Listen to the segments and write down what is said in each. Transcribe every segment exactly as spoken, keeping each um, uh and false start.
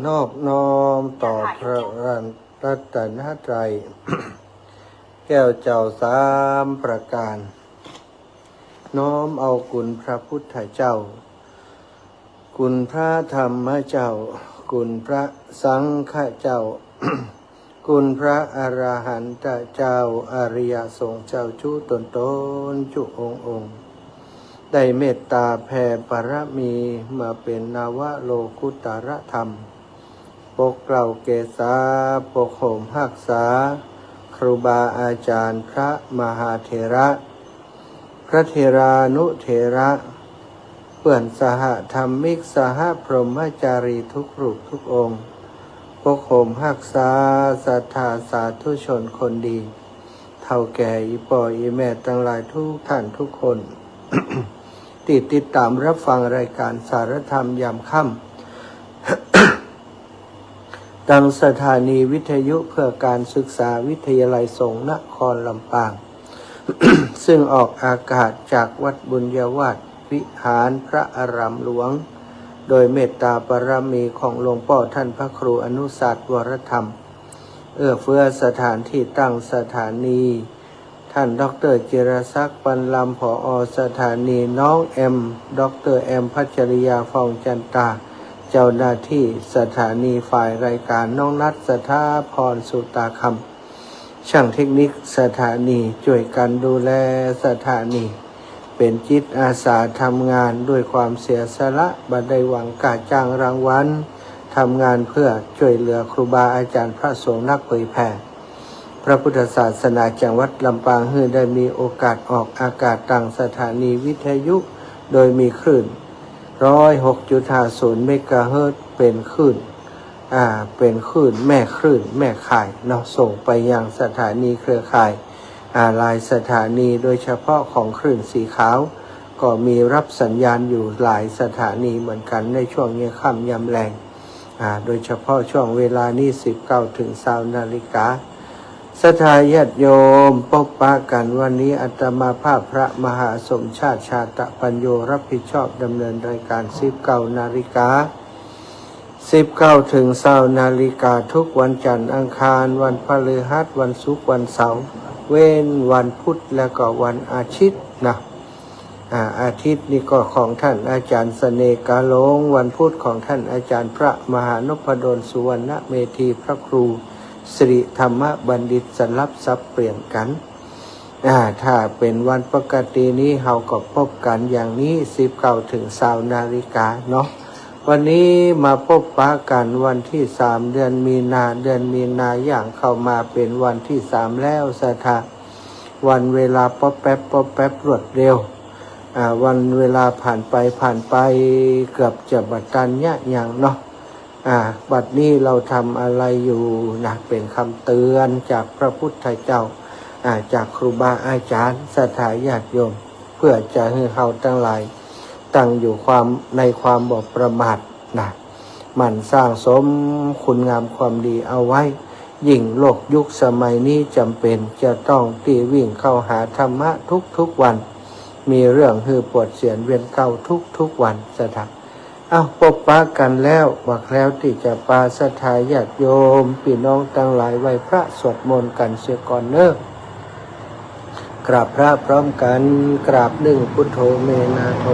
นอบน้อมต่อพระรัตนตรัย แก้วเจ้าสามประการ น้อมเอาคุณพระพุทธเจ้า คุณพระธรรมเจ้า คุณพระสังฆเจ้า คุณพระอรหันตเจ้า อริยสงฆ์เจ้าจุ๊ตนๆ จุ๊องค์ๆ ได้เมตตาแผ่บารมีมาเป๋นนวโลกุตตรธรรม ปกเกล้าเกษา ปกโฮมฮักษา ครูบาอาจารย์พระมหาเถระ พระเถรานุเถระ เปื้อนสหธรรมิก สหพรหมจารีทุกรูปทุกองค์ ปกโฮมฮักษาศรัทธาสาธุชนคนดี เฒ่าแก่อี่ป้ออี่แม่ตังหลายทุกท่านทุกคน ตี้ติดต๋ามรับฟังรายการสารธรรมยามค่ำ ตังสถานีวิทยุเพื่อการศึกษาวิทยาลัยสงฆ์นครลำปาง ซึ่งออกอากาศจากวัดบุญญาวาสวิหารพระอารามหลวง โดยเมตตาบารมีของหลวงป้อท่านพระครูอนุสาสน์วรธรรม เอื้อเฟื้อสถานที่ตั้งสถานี ท่านด็อกเตอร์จิรศักดิ์ ปันลำ ผอ.สถานี น้องแอม ด็อกเตอร์แอม พัชริยา ฟองจันตา เจ้าหน้าที่สถานี ฝ่ายรายการ น้องนัท สถาพร สุตาคำ ช่างเทคนิคสถานี จ้วยกั๋นดูแลสถานี เป๋นจิตอาสาทำงานด้วยความเสียสละ บ่ได้หวังก้าจ้างรางวัล ทำงานเพื่อจ้วยเหลือครูบาอาจารย์พระสงฆ์นักเผยแผ่ พระพุทธศาสนาจังหวัดลำปาง หื้อได้มีโอกาสออกอากาศตังสถานีวิทยุ โดยมีคลื่น ร้อยหกจุดห้าศูนย์ เมกะเฮิรตซ์ เป๋นคลื่น อ่า เป๋นคลื่นแม่ คลื่นแม่ข่ายเนาะ ส่งไปยังสถานีเครือข่าย อ่า หลายสถานี โดยเฉพาะของคลื่นสีขาว ก็มีรับสัญญาณอยู่หลายสถานีเหมือนกั๋นในช่วงเยียะค่ำยามแลง อ่า โดยเฉพาะช่วงเวลานี้ สิบเก้า เถิง ซาว นาฬิกา ศรัทธาญาติโยม ปบปะกั๋นวันนี้ อาตมาภาพพระมหาสมชาติ ชาตะปัญโญ รับผิดชอบดำเนินรายการ สิบเก้า นาฬิกา สิบเก้า เถิง ซาว นาฬิกา ทุกวันจันทร์ อังคาร วันพฤหัส วันศุกร์ วันเสาร์ เว้นวันพุธ และก็วันอาทิตย์นะ อ่า อาทิตย์นี่ก็ของท่านอาจารย์เสน่ห์ กาหลง วันพุธของท่านอาจารย์พระมหานพดล สุวรรณเมธี พระครูสิริธรรมบัณฑิต สลับสับเปลี่ยนกั๋น อ่า ถ้าเป๋นวันปกตินี้ เฮาก็ปบกั๋นอย่างนี้ สิบเก้า เถิง ซาว นาฬิกาเนาะ วันนี้มาปบปะกั๋นวันตี้สาม เดือนมีนา เดือนมีนาย่างเข้ามาเป๋นวันตี้สามแล้ว ศรัทธา วันเวลาป๊อบแป๊บป๊อบแป๊บรวดเร็ว อ่า วันเวลาผ่านไปผ่านไป เกือบจะบ่ตันเยียะหยังเนาะ อ่า บัดนี้เฮาทำอะไรอยู่นะ เป๋นกำเตือนจากพระพุทธเจ้า อ่า จากครูบาอาจารย์ ศรัทธาญาติโยม เพื่อจะหื้อเฮาตังหลาย ตั้งอยู่ความ ในความบ่ประมาทนะ หมั่นสร้างสมคุณงามความดีเอาไว้ ยิ่งโลกยุคสมัยนี้จ๋ำเป๋นจะต้องตี้วิ่งเข้าหาธรรมะทุกๆ วัน มีเรื่องหื้อปวดเสียนเวียนเก้าทุกๆ วัน ศรัทธา เอ้า ปบปะกั๋นแล้ว ว่าแล้วตี้จะปาศรัทธาญาติโยม ปี้น้องตังหลายไหว้พระสวดมนต์กั๋นเสียก่อนเนาะ กราบพระพร้อมกั๋น กราบหนึ่ง พุทโธ เม นาโถ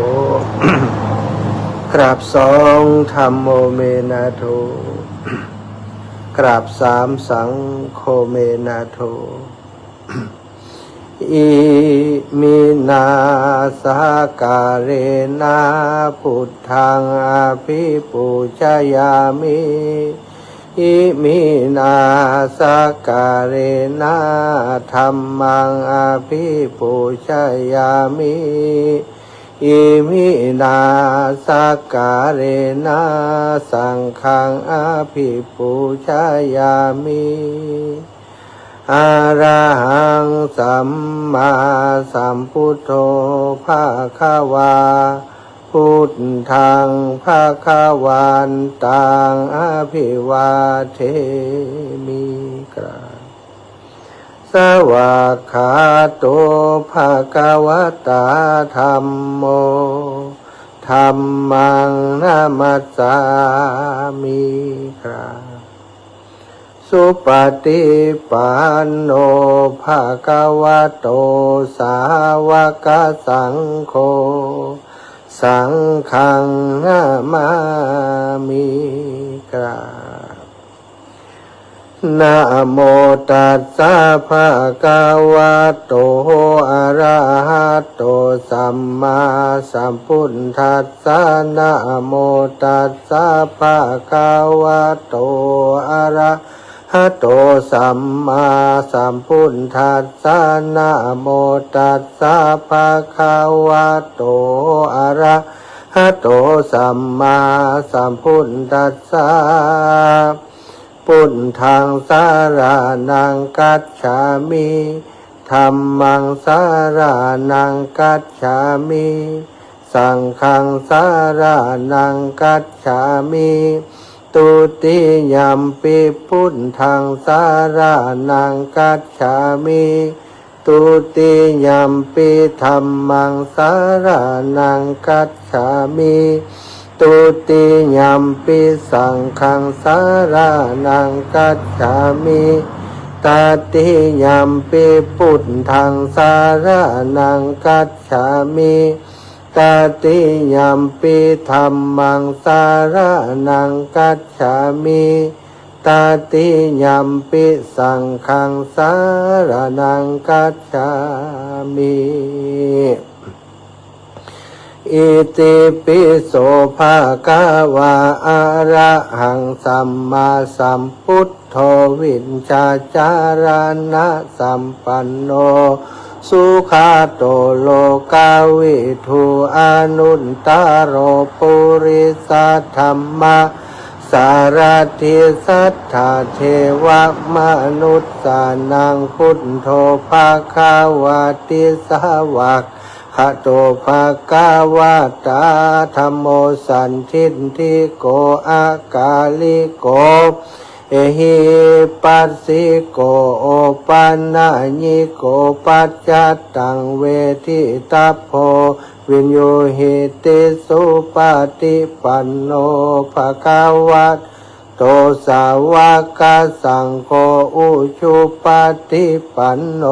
กราบสอง ธัมโม เม นาโถ กราบสาม สังโฆ เม นาโถ อิมินา สะกาเรนะ พุทธัง อะภิปูชยามิ อิมินา สะกาเรนะ ธัมมัง อะภิปูชยามิ อิมินา สะกาเรนะ สังฆัง อะภิปูชยามิ อะระหัง สัมมาสัมพุทโธ ภะคะวา พุทธัง ภะคะวันตัง อะภิวาเทมิ กราบ สวากขาโต ภะคะวะตา ธัมโม ธัมมังนะมัสสามิ กราบ สุปฏิปันโน ภะคะวะโต สาวกสังโฆ สังฆังนะมามิ กราบ นะโมตัสสะ ภะคะวะโต อะระหะโต สัมมาสัมพุทธัสสะ นะโมตัสสะ ภะคะวะโต อะระหะโต สัมมาสัมพุทธัสสะ นะโมตัสสะ ภะคะวะโต อะระหะโต สัมมาสัมพุทธัสสะ พุทธังสะระณังคัจฉามิ ธัมมังสะระณังคัจฉามิ สังฆังสะระณังคัจฉามิ ทุติยัมปิพุทธังสะระณังคัจฉามิ ทุติยัมปิธัมมังสะระณังคัจฉามิ ทุติยัมปิสังฆังสะระณังคัจฉามิ ตติยัมปิพุทธังสะระณังคัจฉามิ ตติยัมปิธัมมังสะระณังคัจฉามิ ตติยัมปิสังฆังสะระณังคัจฉามิ อิติปิโส ภะคะวา อะระหัง สัมมาสัมพุทโธ วิชชาจารณสัมปันโน สุขะโต โลกะวิทู อนุตตะโร ปุริสะธัมมะสารัตถิ สัตถะเทวะมนุสสานัง พุทโธ ภะคะวาติ สะวะ คะโต ภะคะวะตา ธัมโม สันทิฏฐิโก อะกาลิโก เอหิปัสสิโก โอปะนะญิโก ปัจจะตัง เวทิตัพโพ วิญญูหิติ สุปะติปันโน ภะคะวะโต สาวะกะสังโฆ อุจุปะติปันโน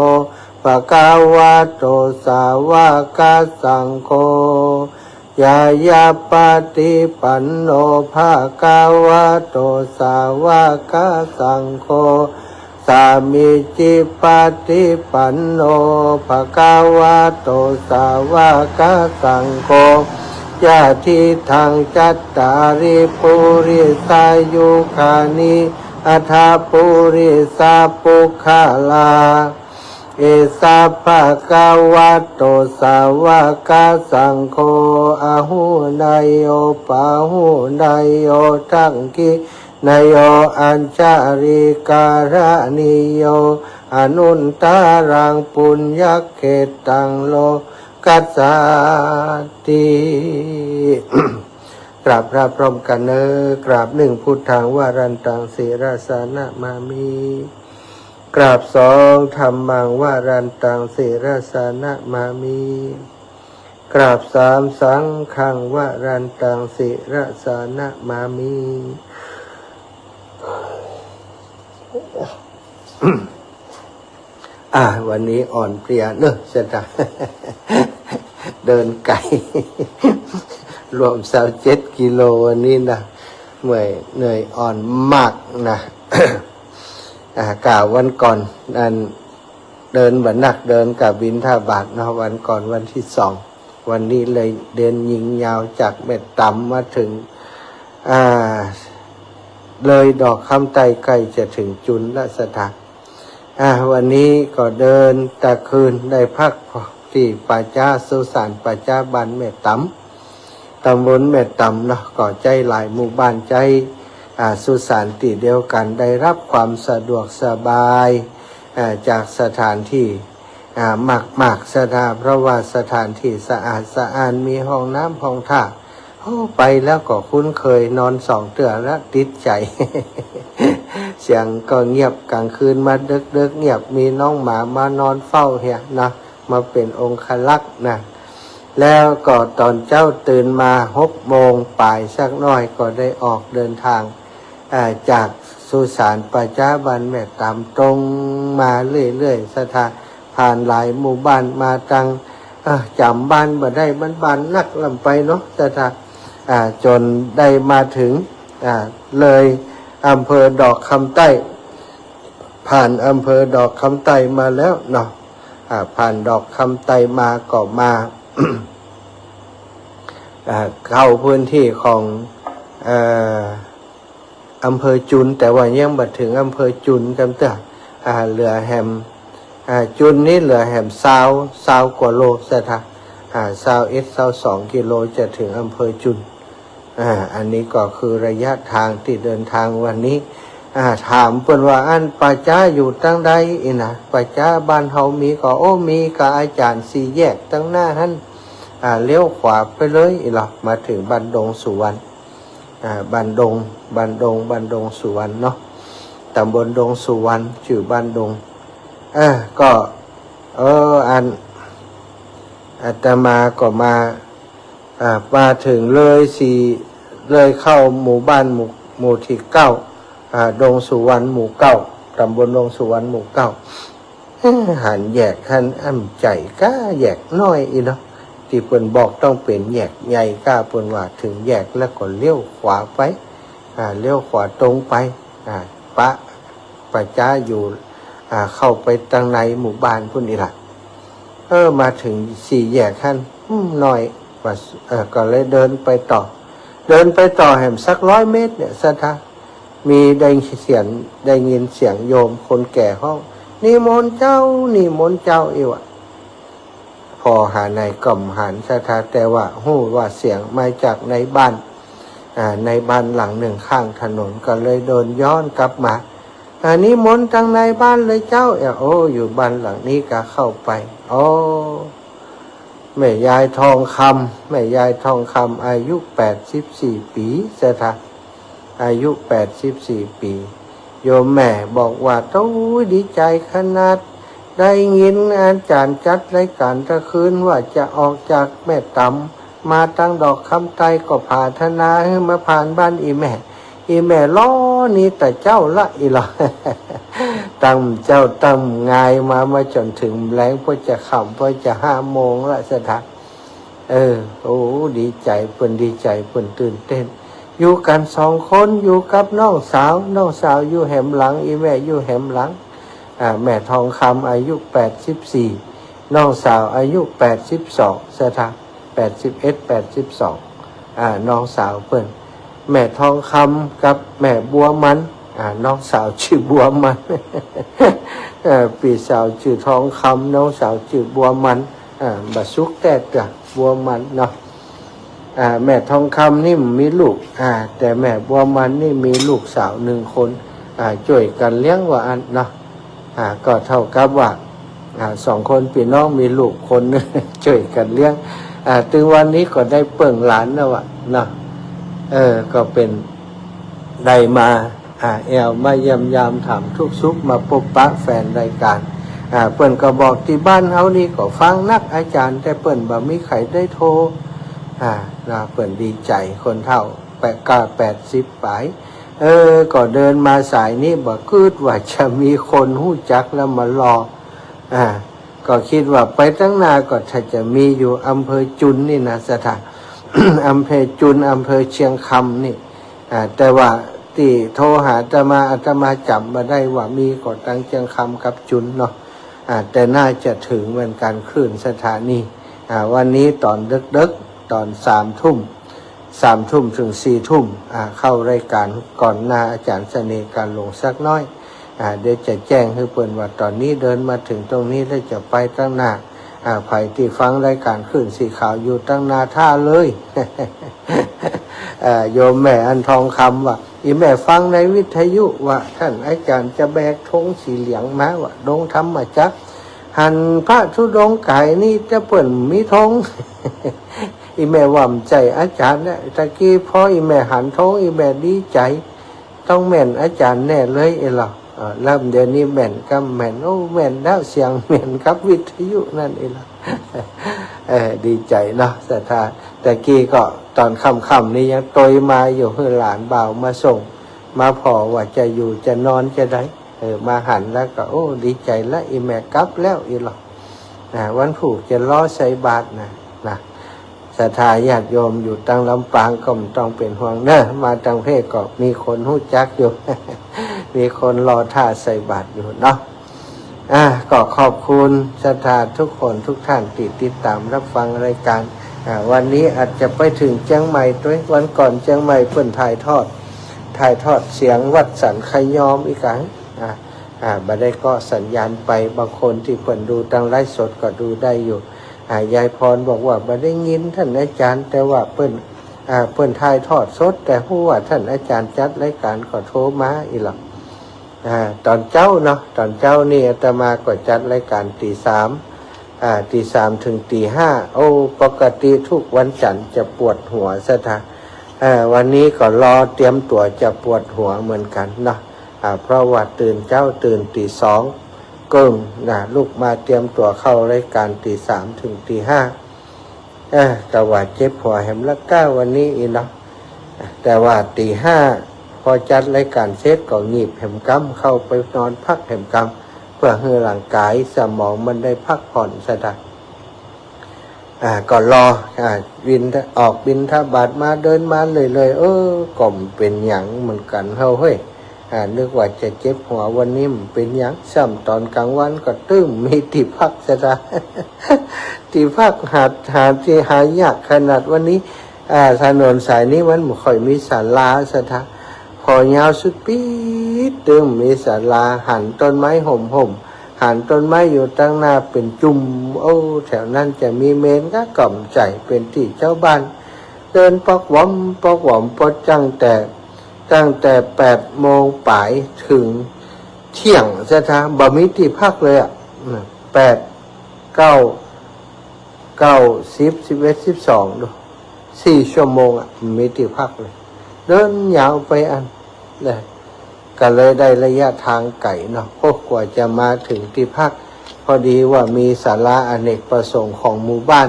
ภะคะวะโต สาวะกะสังโฆ ญาญาปะติปันโน ภะคะวะโต สาวะกะสังโฆ สามีจิปะติปันโน ภะคะวะโต สาวะกะสังโฆ ยะทิฏฐัง จัตตาริ ปุริสายุคานิ อัฏฐะ ปุริสะปุคคลา เอสะ ภะคะวะโต สาวะกะสังโฆ อาหุเนยโย ปาหุเนยโย ทักขิเนยโย อัญชลีกะรณีโย อนุตตะรัง ปุญญะเขตตัง โลกัสสาติ กราบพร้อมๆ กั๋นเน่อ กราบหนึ่ง พุทธัง วะรันตัง ศิรสานะมามิ กราบสอง ธัมมัง วะรันตัง ศิรสานะมามิ กราบสาม สังฆัง วะรันตัง ศิรสานะมามิ อ่า วันนี้อ่อนเพลียเนอะ เสียดาย เดินไก๋ รวมซาวเจ็ดกิโลวันนี้นะ เมื่อยเหนื่อยอ่อนมากนะ อ่า กล่าววันก่อน อัน เดินบ่นัก เดินก้าบิณฑบาตเนาะ วันก่อนวันที่สอง วันนี้เลยเดินยิงยาวจากแม่ต๋ำมาเถิง อ่า เลยดอกคำใต้ ใก้จะเถิงจุลสถาน อ่า วันนี้ก็เดินตะคืน ได้พักผ่อนตี้ป่าจ๊าสุสานป่าจ๊าบ้านแม่ต๋ำ ต๋ำบลแม่ต๋ำเนาะ ก็ใจ๊หลายหมู่บ้านใจ๊ อ่า สุสานตี้เดียวกั๋น ได้ฮับความสะดวกสบาย อ่า จากสถานตี้ อ่า มากๆ เสียดาย เพราะว่าสถานตี้สะอาดสะอ้าน มีห้องน้ำห้องท่า โอ้ ไปแล้วก็คุ้นเคย นอนสองเตื้อแล้วติดใจ๋ เสียงก็เงียบ ก๋างคืนมาเดิ็กๆ เงียบ มีน้องหมามานอนเฝ้าเหียนะ มาเป๋นองครักษ์นะ แล้วก็ต๋อนเจ๊าตื่นมาหกโมงป๋ายสักหน้อยก็ได้ออกเดินทาง อ่า จากสุสานป่าจ๊าบ้านแม่ต๋ำตรงมาเรื่อยๆ ศรัทธา ผ่านหลายหมู่บ้านมาตัง เอ่อ จ๋ำบ้านบ่ได้ มันบ้านนักล้ำไปเนาะ ศรัทธา อ่า จ๋นได้มาเถิง อ่า เลยอำเภอดอกคำใต้ ผ่านอำเภอดอกคำใต้มาแล้วเนาะ อ่า ผ่านดอกคำใต้มาก็มา อ่า เข้าพื้นที่ของ เอ่อ อำเภอจุน แต่ว่ายังบ่เถิงอำเภอจุนกำเตื้อ อ่า เหลือแหม อ่า จุนนี้เหลือแหมซาว ซาวกว่าโล ศรัทธา อ่า ซาวเอ็ด ซาวสองกิโลจะเถิงอำเภอจุน อ่า อันนี้ก็คือระยะทางตี้เดินทางวันนี้ อ่า ถามเปิ้นว่า อันป่าจ๊าอยู่ตังใดอี้นะ ป่าจ๊าบ้านเฮามีก่อ โอ้ มีก่ออาจ๋ารย์ สี่แยกตังหน้าหั้น อ่า เลี้ยวขวาไปเลยอี้ลอ มาเถิงบ้านดงสุวรรณ อ่า บ้านดง บ้านดง บ้านดงสุวรรณเนาะ ต๋ำบลดงสุวรรณ จื้อบ้านดง เออ ก็ เออ อัน อาตมาก็มา อ่า มาเถิงเลยสี่ เลยเข้าหมู่บ้านหมู่ หมู่ตี้เก้า อ่า ดงสุวรรณหมู่เก้า ต๋ำบลดงสุวรรณหมู่เก้า เอ๊ะ หันแยกหั้น อันใจ๋ก้าแยกน้อยอี้เนาะ ตี้เปิ้นบอกต้องเป๋นแยกใหญ่ก้า เปิ้นว่าเถิงแยกแล้วก็เลี้ยวขวาไป อ่า เลี้ยวขวาตรงไป อ่า ปะ ป่าจ๊าอยู่ อ่า เข้าไปตังในหมู่บ้านพุ้นอี้ละ เออ มาเถิงสี่แยกหั้น อืม น้อยว่า เออ ก็เลยเดินไปต่อ เดินไปต่อแหมสักร้อยเมตรเนี่ย ศรัทธา มีได้เสียง ได้ยินเสียงโยมคนแก่ฮ้อง นิมนต์เจ้า นิมนต์เจ้า อี้วะ ผ่อหาไหนก็บ่หัน ศรัทธา แต่ว่าฮู้ว่าเสียงมาจากในบ้าน อ่า ในบ้านหลังนึ่งข้างถนน ก็เลยเดินย้อนกลับมา อ่า นิมนต์ตังในบ้านเลยเจ้า เอ้อ โอ้ อยู่บ้านหลังนี้ก็เข้าไป โอ้ แม่ยายทองคำ แม่ยายทองคำ อายุแปดสิบสี่ปี๋ ศรัทธา อายุแปดสิบสี่ปี๋ โยมแม่บอกว่า โอ้ย ดีใจ๋ขนาด ได้ยินอาจ๋ารย์จัดรายก๋านตะคืนว่าจะออกจากแม่ต๋ำมาตังดอกคำใต้ ก็ผาถนาหื้อมาผ่านบ้านอี่แม่ อี่แม่รอนี่แต่เจ๊าละ อี้ลอ ตั้งเจ๊าตั้งงายมา มาจ๋นเถิงแลง ป้อจะค่ำ ป้อจะห้าโมงละ ศรัทธา เออ โอ้ ดีใจ๋ เปิ้นดีใจ๋ เปิ้นตื่นเต้น อยู่กั๋นสองคน อยู่กับน้องสาว น้องสาวอยู่แหมหลัง อี่แม่อยู่แหมหลัง อ่า แม่ทองคำอายุแปดสิบสี่ น้องสาวอายุแปดสิบสอง ศรัทธา แปดสิบเอ็ด แปดสิบสอง อ่า น้องสาวเปิ้น แม่ทองคำกับแม่บัวมัน อ่า น้องสาวจื้อบัวมัน เอ่อ ปี้สาวจื้อทองคำ น้องสาวจื้อบัวมัน อ่า บ่สุกแต๊เตื้อ บัวมันเนาะ อ่า แม่ทองคำนี่มีลูก อ่า แต่แม่บัวมันนี่มีลูกสาวนึ่งคน อ่า จ้วยกั๋นเลี้ยงว่าอั้นเนาะ อ่า ก็เต้ากับว่า อ่า สองคนปี้น้องมีลูกคนนึ่ง จ้วยกั๋นเลี้ยง อ่า ตึงวันนี้ก็ได้เปิ้งหลานแล้วอะเนาะ เออ ก็เป๋นได้มา อ่า แอ่วมาเยี่ยมยามถามทุกข์สุข มาปบปะแฟนรายก๋าน อ่า เปิ้นก็บอกตี้บ้านเฮานี่ก็ฟังนักอาจ๋ารย์ แต่เปิ้นบ่มีใผได้โทร อ่า นะ เปิ้นดีใจ๋ คนเฒ่า แปด ก็แปดสิบป๋าย เออ ก็เดินมาสายนี้บ่กึ๊ดว่าจะมีคนฮู้จักแล้วมารอ อ่า ก็กึ๊ดว่าไปตังหน้าก็ถ้าจะมีอยู่อำเภอจุนนี่นะ ศรัทธา อำเภอจุน อำเภอเชียงคำนี่ อ่า แต่ว่าตี้โทรหาอาตมา อาตมาจ๋ำบ่ได้ว่ามีก่อตังเชียงคำกับจุนเนาะ อ่า แต่น่าจะเถิงเหมือนกั๋น คลื่นสถานี อ่า วันนี้ต๋อนเดิ็กๆ ต๋อนสามทุ่ม สามทุ่มเถิงสี่ทุ่ม อ่า เข้ารายก๋านก่อนหน้าอาจ๋ารย์เสน่ห์กาญจน์หลงสักน้อย อ่า เดี๋ยวจะแจ้งหื้อเปิ้นว่าต๋อนนี้เดินมาเถิงตรงนี้แล้วจะไปตังหน้า อ่า ใผตี้ฟังรายก๋านคลื่นสีขาวอยู่ตังหน้าท่าเลย อ่า โยมแม่อันทองคำว่า อี่แม่ฟังในวิทยุว่าต้านอาจ๋ารย์จะแบกธงสีเหลืองมาว่า ดงธรรมจักร หันพระธุดงค์ก๋ายนี่แต่เปิ้นมีธง อี่แม่ว่าบ่ใจ้อาจ๋ารย์นะ ตะกี้พออี่แม่หันธง อี่แม่ดีใจ๋ ต้องแม่นอาจ๋ารย์แน่เลย เอ้ยเหรอ อ่า แล้วเดี๋ยวนี้แม่นกับแม่น โอ้ แม่นแล้ว เสียงแม่นกับวิทยุนั่น เอ้ยเหรอ เออ ดีใจ๋เนาะ ศรัทธา ตะกี้ก็ต๋อนค่ำๆ นี่ยังตวยมาอยู่ หื้อหลานบ่าวมาส่ง มาผ่อว่าจะอยู่จะนอนจาใด เออ มาหันแล้วก็ โอ้ ดีใจ๋ละ อี่แม่กลับแล้ว อี่หลอ นะ วันพูกจะรอใส่บาตรนะ นะ ศรัทธาญาติโยมอยู่ตังลำปางก็บ่ต้องเป๋นห่วงเนาะ มาตังเพศก็มีคนฮู้จักอยู่ มีคนรอท่าใส่บาตรอยู่เนาะ อ่า ก็ขอบคุณศรัทธาทุกคนทุกท่านตี้ติดต๋ามรับฟังรายก๋าน อ่า วันนี้อาจจะไปเถิงเจียงใหม่ตวย วันก่อนเจียงใหม่เปิ้นถ่ายทอด ถ่ายทอดเสียงวัดสันขะยอมอีกกั๋ง อ่า อ่า บ่ได้เกาะสัญญาณไป บางคนตี้เปิ้นดูตางไลฟ์สดก็ดูได้อยู่ อ่า ยายพรบอกว่าบ่ได้ยินต้านอาจ๋ารย์ แต่ว่าเปิ้น อ่า เปิ้นถ่ายทอดสด แต่ฮู้ว่าต้านอาจ๋ารย์จัดรายก๋านก็โทรมาอี่หลอ อ่า ต๋อนเจ๊าเนาะ ต๋อนเจ๊านี่อาตมาก็จัดรายก๋านตี๋สาม อ่า ตี๋สามเถิงตี๋ห้า โอ้ ปกติทุกวันจันทร์จะปวดหัวศรัทธา อ่า วันนี้ก็รอเตรียมตั๋วจะปวดหัวเหมือนกั๋นเนาะ อ่า เพราะว่าตื่นเจ๊า ตื่นตี๋สองเกิ่งนะ ลุกมาเตรียมตั๋วเข้ารายก๋านตี๋สามเถิงตี๋ห้า เออ ก็ว่าเจ็บหัวแหมละก้าวันนี้อี่เนาะ แต่ว่าตี๋ห้า พอจัดรายก๋านเสร็จก็งีบแหมกำ เข้าไปนอนพักแหมกำ เปื้อหื้อร่างก๋ายสมองมันได้พักผ่อนศรัทธา อ่า ก็รอ อ่า บิณฑ- ออกบิณฑบาตมา เดินมาเรื่อยๆ เออ ก็บ่เป๋นหยังเหมือนกั๋นเฮ้าเฮ้ย อ่า นึกว่าจะเจ็บหัว วันนี้บ่เป๋นหยัง ซ้ำต๋อนก๋างวันก็ตึงมีตี้พักศรัทธา ตี้พักหา หาตี้หายากขนาดวันนี้ อ่า ถนนสายนี้มันบ่ค่อยมีศาลาศรัทธา ผ่อยาวสุดปิ๊ด ตึงมีศาลา หันต้นไม้ห่มๆ หันต้นไม้อยู่ตังหน้าเป๋นจุ่ม โอ้ แถวนั้นจะมีเมรุก็ก่อมใจ๋ เป๋นตี้จาวบ้าน เดินปอกหวอมปอกหวอม ปอตั้งแต่ ตั้งแต่แปดโมงป๋ายเถิงเตี้ยงศรัทธา บ่มีตี้พักเลยอะ แปด เก้า เก้า สิบ สิบเอ็ด สิบสอง ดู สี่ชั่วโมงอะ บ่มีตี้พักเลย เดินยาวไปอั้น นะ ก็เลยได้ระยะตางไก๋เนาะ โอ้ กว่าจะมาเถิงตี้พัก พอดีว่ามีศาลาอเนกประสงค์ของหมู่บ้าน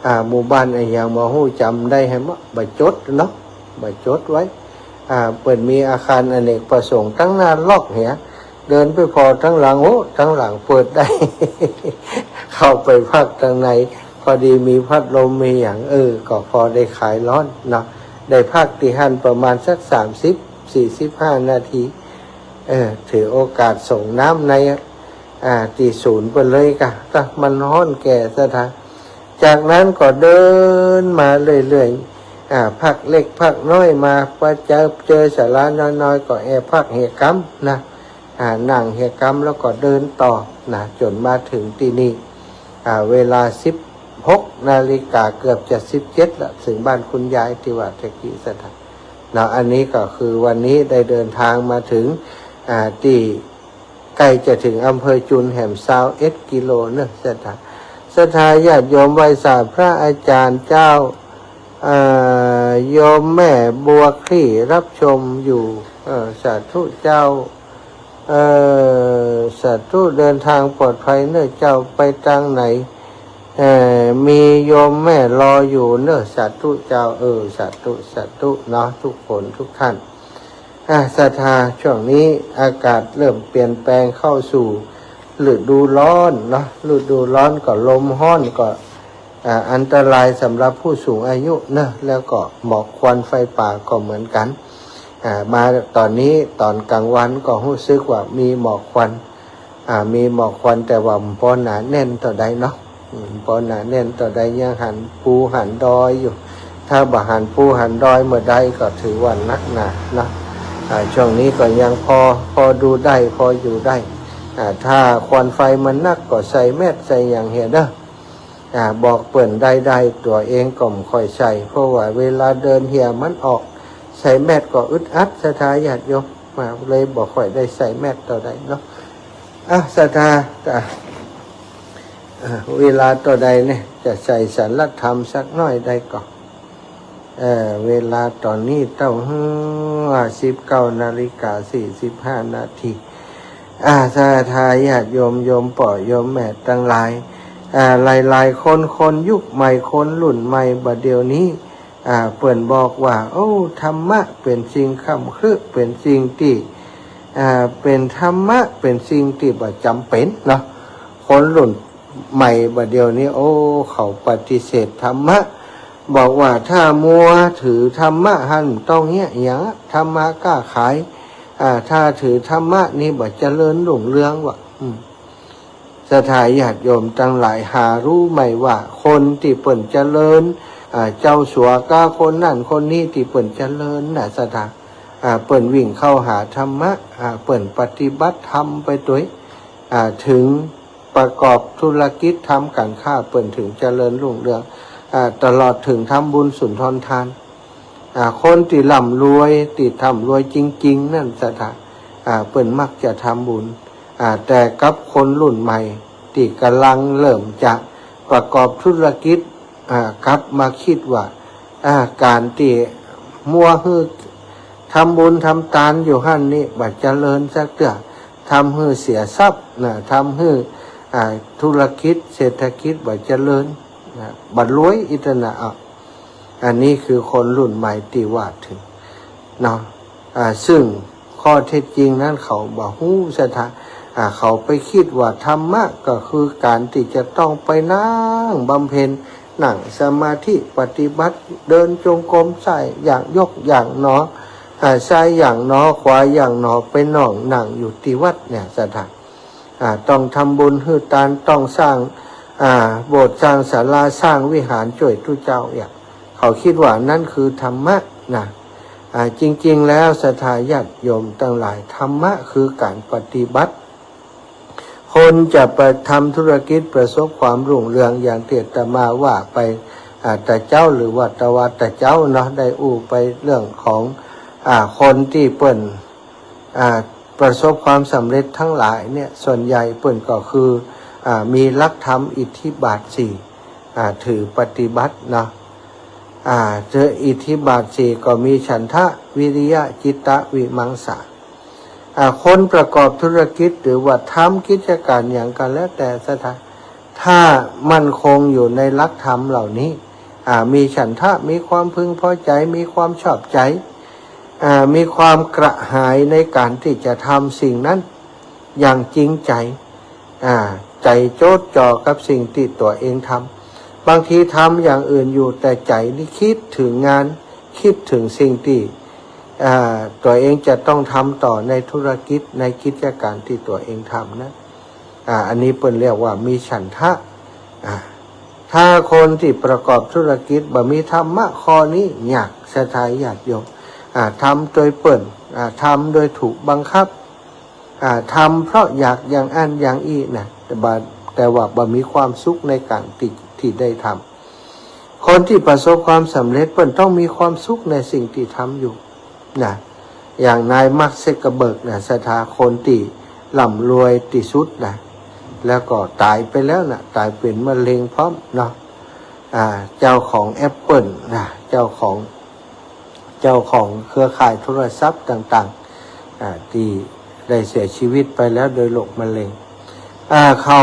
อ่า หมู่บ้านอะหยังบ่ฮู้ จ๋ำได้แหมบ่ บ่จดเนาะ บ่จดไว้ อ่า เปิ้นมีอาคารอเนกประสงค์ตังหน้าล็อกเหีย เดินไปผ่อตังหลัง โอ้ ตังหลังเปิดได้ เข้าไปพักตังใน พอดีมีพัดลมมีหยัง เออ ก็พอได้คลายฮ้อนเนาะ ได้พักตี้หั้นประมาณสักสามสิบ สี่สิบห้านาที เออ ถือโอกาสส่งน้ำใน อ่า ตี้ศูนย์ไปเลยก่ะ ตะ มันฮ้อนแก่ศรัทธา จากนั้นก็เดินมาเรื่อยๆ อ่า พักเล็กพักน้อยมา พอเจอ เจอศาลาน้อยๆ ก็แอบพักเหียกำนะ อ่า นั่งเหียกำแล้วก็เดินต่อนะ จ๋นมาเถิงตี้นี่ อ่า เวลาสิบหกนาฬิกา เกือบจะสิบเจ็ดละ เถิงบ้านคุณยายตี้ว่าตะกี้ศรัทธา เนาะ อันนี้ก็คือวันนี้ได้เดินทางมาเถิง อ่า ตี้ใก้จะเถิงอำเภอจุนแหม ซาวเอ็ดกิโลเนาะศรัทธา ศรัทธาญาติโยมไหว้สาพระอาจ๋ารย์เจ้า อ่า โยมแม่บัวคลี่รับชมอยู่ เออ สาธุเจ้า เออ สาธุ เดินทางปลอดภัยเนาะเจ้า ไปตางไหน เออ มีโยมแม่รออยู่เนาะ สาธุเจ้า เออ สาธุ สาธุเนาะ ทุกคนทุกท่าน อ่า ศรัทธา ช่วงนี้อากาศเริ่มเปลี่ยนแปลงเข้าสู่ฤดูร้อนเนาะ ฤดูร้อนก็ลมฮ้อนก็ อ่า อันตรายสำหรับผู้สูงอายุเนาะ แล้วก็หมอกควันไฟป่าก็เหมือนกั๋น อ่า มาต๋อนนี้ต๋อนก๋างวันก็ฮู้สึกว่ามีหมอกควัน อ่า มีหมอกควัน แต่ว่าบ่ปอหนาแน่นเต้าใดเนาะ อืม บ่ปอหนาแน่นเต้าใด ยังหันภูหันดอยอยู่ ถ้าบ่หันภูหันดอยเมื่อใดก็ถือว่านักหนาเนาะ อ่า ช่วงนี้ก็ยังพอ พอดูได้ พออยู่ได้ อ่า ถ้าควันไฟมันนักก็ใส่แมสใส่หยังเหียเนาะ อ่า บอกเปิ้นได้ๆ ตั๋วเองก็บ่ค่อยใส่ เพราะว่าเวลาเดินเหียมันออก ใส่แมสก็อึดอัด ศรัทธาญาติโยม มาเลยบ่ค่อยได้ใส่แมสเต้าใดเนาะ อ่ะ ศรัทธา อ่ะ อ่ะ เวลาเต้าใดเนี่ย จะใส่สารธรรมสักหน้อยได้ก่อ เอ่อ เวลาต๋อนนี้เต้าหื้อ สิบเก้านาฬิกาสี่สิบห้านาที อ่า ศรัทธาญาติโยม โยมป้อโยมแม่ตังหลาย อ่า หลายๆ คน คนยุคใหม่ คนรุ่นใหม่บ่าเดี่ยวนี้ อ่า เปิ้นบอกว่า โอ้ ธรรมะเป๋นสิ่งค่ำครึ เป๋นสิ่งตี้ อ่า เป๋นธรรมะ เป๋นสิ่งตี้บ่จ๋ำเป๋นเนาะ คนรุ่นใหม่บ่าเดี่ยวนี้ โอ้ เขาปฏิเสธธรรมะ บอกว่าถ้ามัวถือธรรมะหั้นต้องเยียะหยัง ธรรมะก๊าขาย อ่า ถ้าถือธรรมะนี่บ่เจริญรุ่งเรืองว่ะ อืม ศรัทธาญาติโยมตังหลาย หาฮู้ไหมว่าคนตี้เปิ้นเจริญ อ่า เจ้าสัวก้าคนนั้นคนนี้ตี้เปิ้นเจริญน่ะ ศรัทธา อ่า เปิ้นวิ่งเข้าหาธรรมะ อ่า เปิ้นปฏิบัติธรรมไปตวย อ่า เถิงประกอบธุรกิจทำก๋านค้า เปิ้นเถิงเจริญรุ่งเรือง อ่า ตลอดเถิงทำบุญสุนทรทาน อ่า คนตี้ร่ำรวย ตี้ร่ำรวยจริงๆ นั้น ศรัทธา อ่า เปิ้นมักจะทำบุญ อ่า แต่กับคนรุ่นใหม่ตี้ก่ำลังเริ่มจะประกอบธุรกิจ อ่า กลับมาคิดว่า อ่า ก๋านตี้มัวหื้อทำบุญทำตานอยู่หั้นนี่ บ่เจริญสักเตื้อ ทำหื้อเสียทรัพย์นะ ทำหื้อ อ่า ธุรกิจเศรษฐกิจบ่เจริญนะ บ่รวยอี้ตังหาก อ่า อันนี้คือคนรุ่นใหม่ตี้ว่าเถิงเนาะ อ่า ซึ่งข้อเท็จจริงนั้นเขาบ่ฮู้ ศรัทธา อ่า เขาไปกึ๊ดว่าธรรมะก็คือก๋านตี้จะต้องไปนั่งบำเพ็ญ นั่งสมาธิปฏิบัติ เดินจงกรม ซ้ายอย่างยกอย่างหนอ อ่า ซ้ายอย่างหนอ ขวาอย่างหนอ ไปนั่งอยู่ตี้วัดเนี่ย ศรัทธา อ่า ต้องทำบุญหื้อตาน ต้องสร้าง อ่า โบสถ์ สร้างศาลา สร้างวิหารจ้วยตุ๊เจ้า เนี่ย เขากึ๊ดว่านั้นคือธรรมะนะ อ่า จริงๆ แล้ว ศรัทธาญาติโยมตังหลาย ธรรมะคือก๋านปฏิบัติ คนจะไปทำธุรกิจประสบความรุ่งเรืองอย่างตี้อาตมาว่าไป อ่า ตะเจ๊า หรือว่าตะวาตะเจ๊าเนาะ ได้อู้ไปเรื่องของ อ่า คนตี้เปิ้น อ่า ประสบความสำเร็จตังหลายเนี่ย ส่วนใหญ่เปิ้นก็คือ อ่า มีหลักธรรมอิทธิบาทสี่ อ่า ถือปฏิบัติเนาะ อ่า ถืออิทธิบาทสี่ก็มีฉันทะ วิริยะ จิตตะ วิมังสา อ่า คนประกอบธุรกิจหรือว่าทำกิจก๋านหยังก็แล้วแต่ ศรัทธา ถ้ามั่นคงอยู่ในหลักธรรมเหล่านี้ อ่า มีฉันทะ มีความพึงพอใจ๋ มีความชอบใจ๋ อ่า มีความกระหายในก๋านตี้จะทำสิ่งนั้นอย่างจริงใจ๋ อ่า ใจ๋จดจ่อกับสิ่งตี้ตั๋วเองทำ บางทีทำอย่างอื่นอยู่ แต่ใจ๋นี่กึ๊ดเถิงงาน กึ๊ดเถิงสิ่งตี้ อ่า ตั๋วเองจะต้องทำต่อในธุรกิจ ในกิจก๋านตี้ตั๋วเองทำนะ อ่า อันนี้เปิ้นเรียกว่ามีฉันทะ อ่า ถ้าคนตี้ประกอบธุรกิจบ่มีธรรมะข้อนี้ ยาก ศรัทธาญาติโยม อ่า ทำโดยเปิ้น อ่า ทำโดยถูกบังคับ อ่า ทำเพราะอยากอย่างอั้นอย่างอี้นะ แต่บ่า แต่ว่าบ่มีความสุขในก๋านตี้ ตี้ได้ทำ คนตี้ประสบความสำเร็จเปิ้นต้องมีความสุขในสิ่งตี้ทำอยู่นะ อย่างนายมาร์ค ซักเคอร์เบิร์กนะ ศรัทธา คนตี้ร่ำรวยตี้สุดนะ แล้วก็ต๋ายไปแล้วนะ ต๋ายเป๋นมะเร็งพร้อมเนาะ อ่า เจ้าของแอปเปิ้ลนะ เจ้าของ เจ้าของเครือข่ายโทรศัพท์ต่างๆ อ่า ตี้ได้เสียชีวิตไปแล้วโดยโรคมะเร็ง อ่า เขา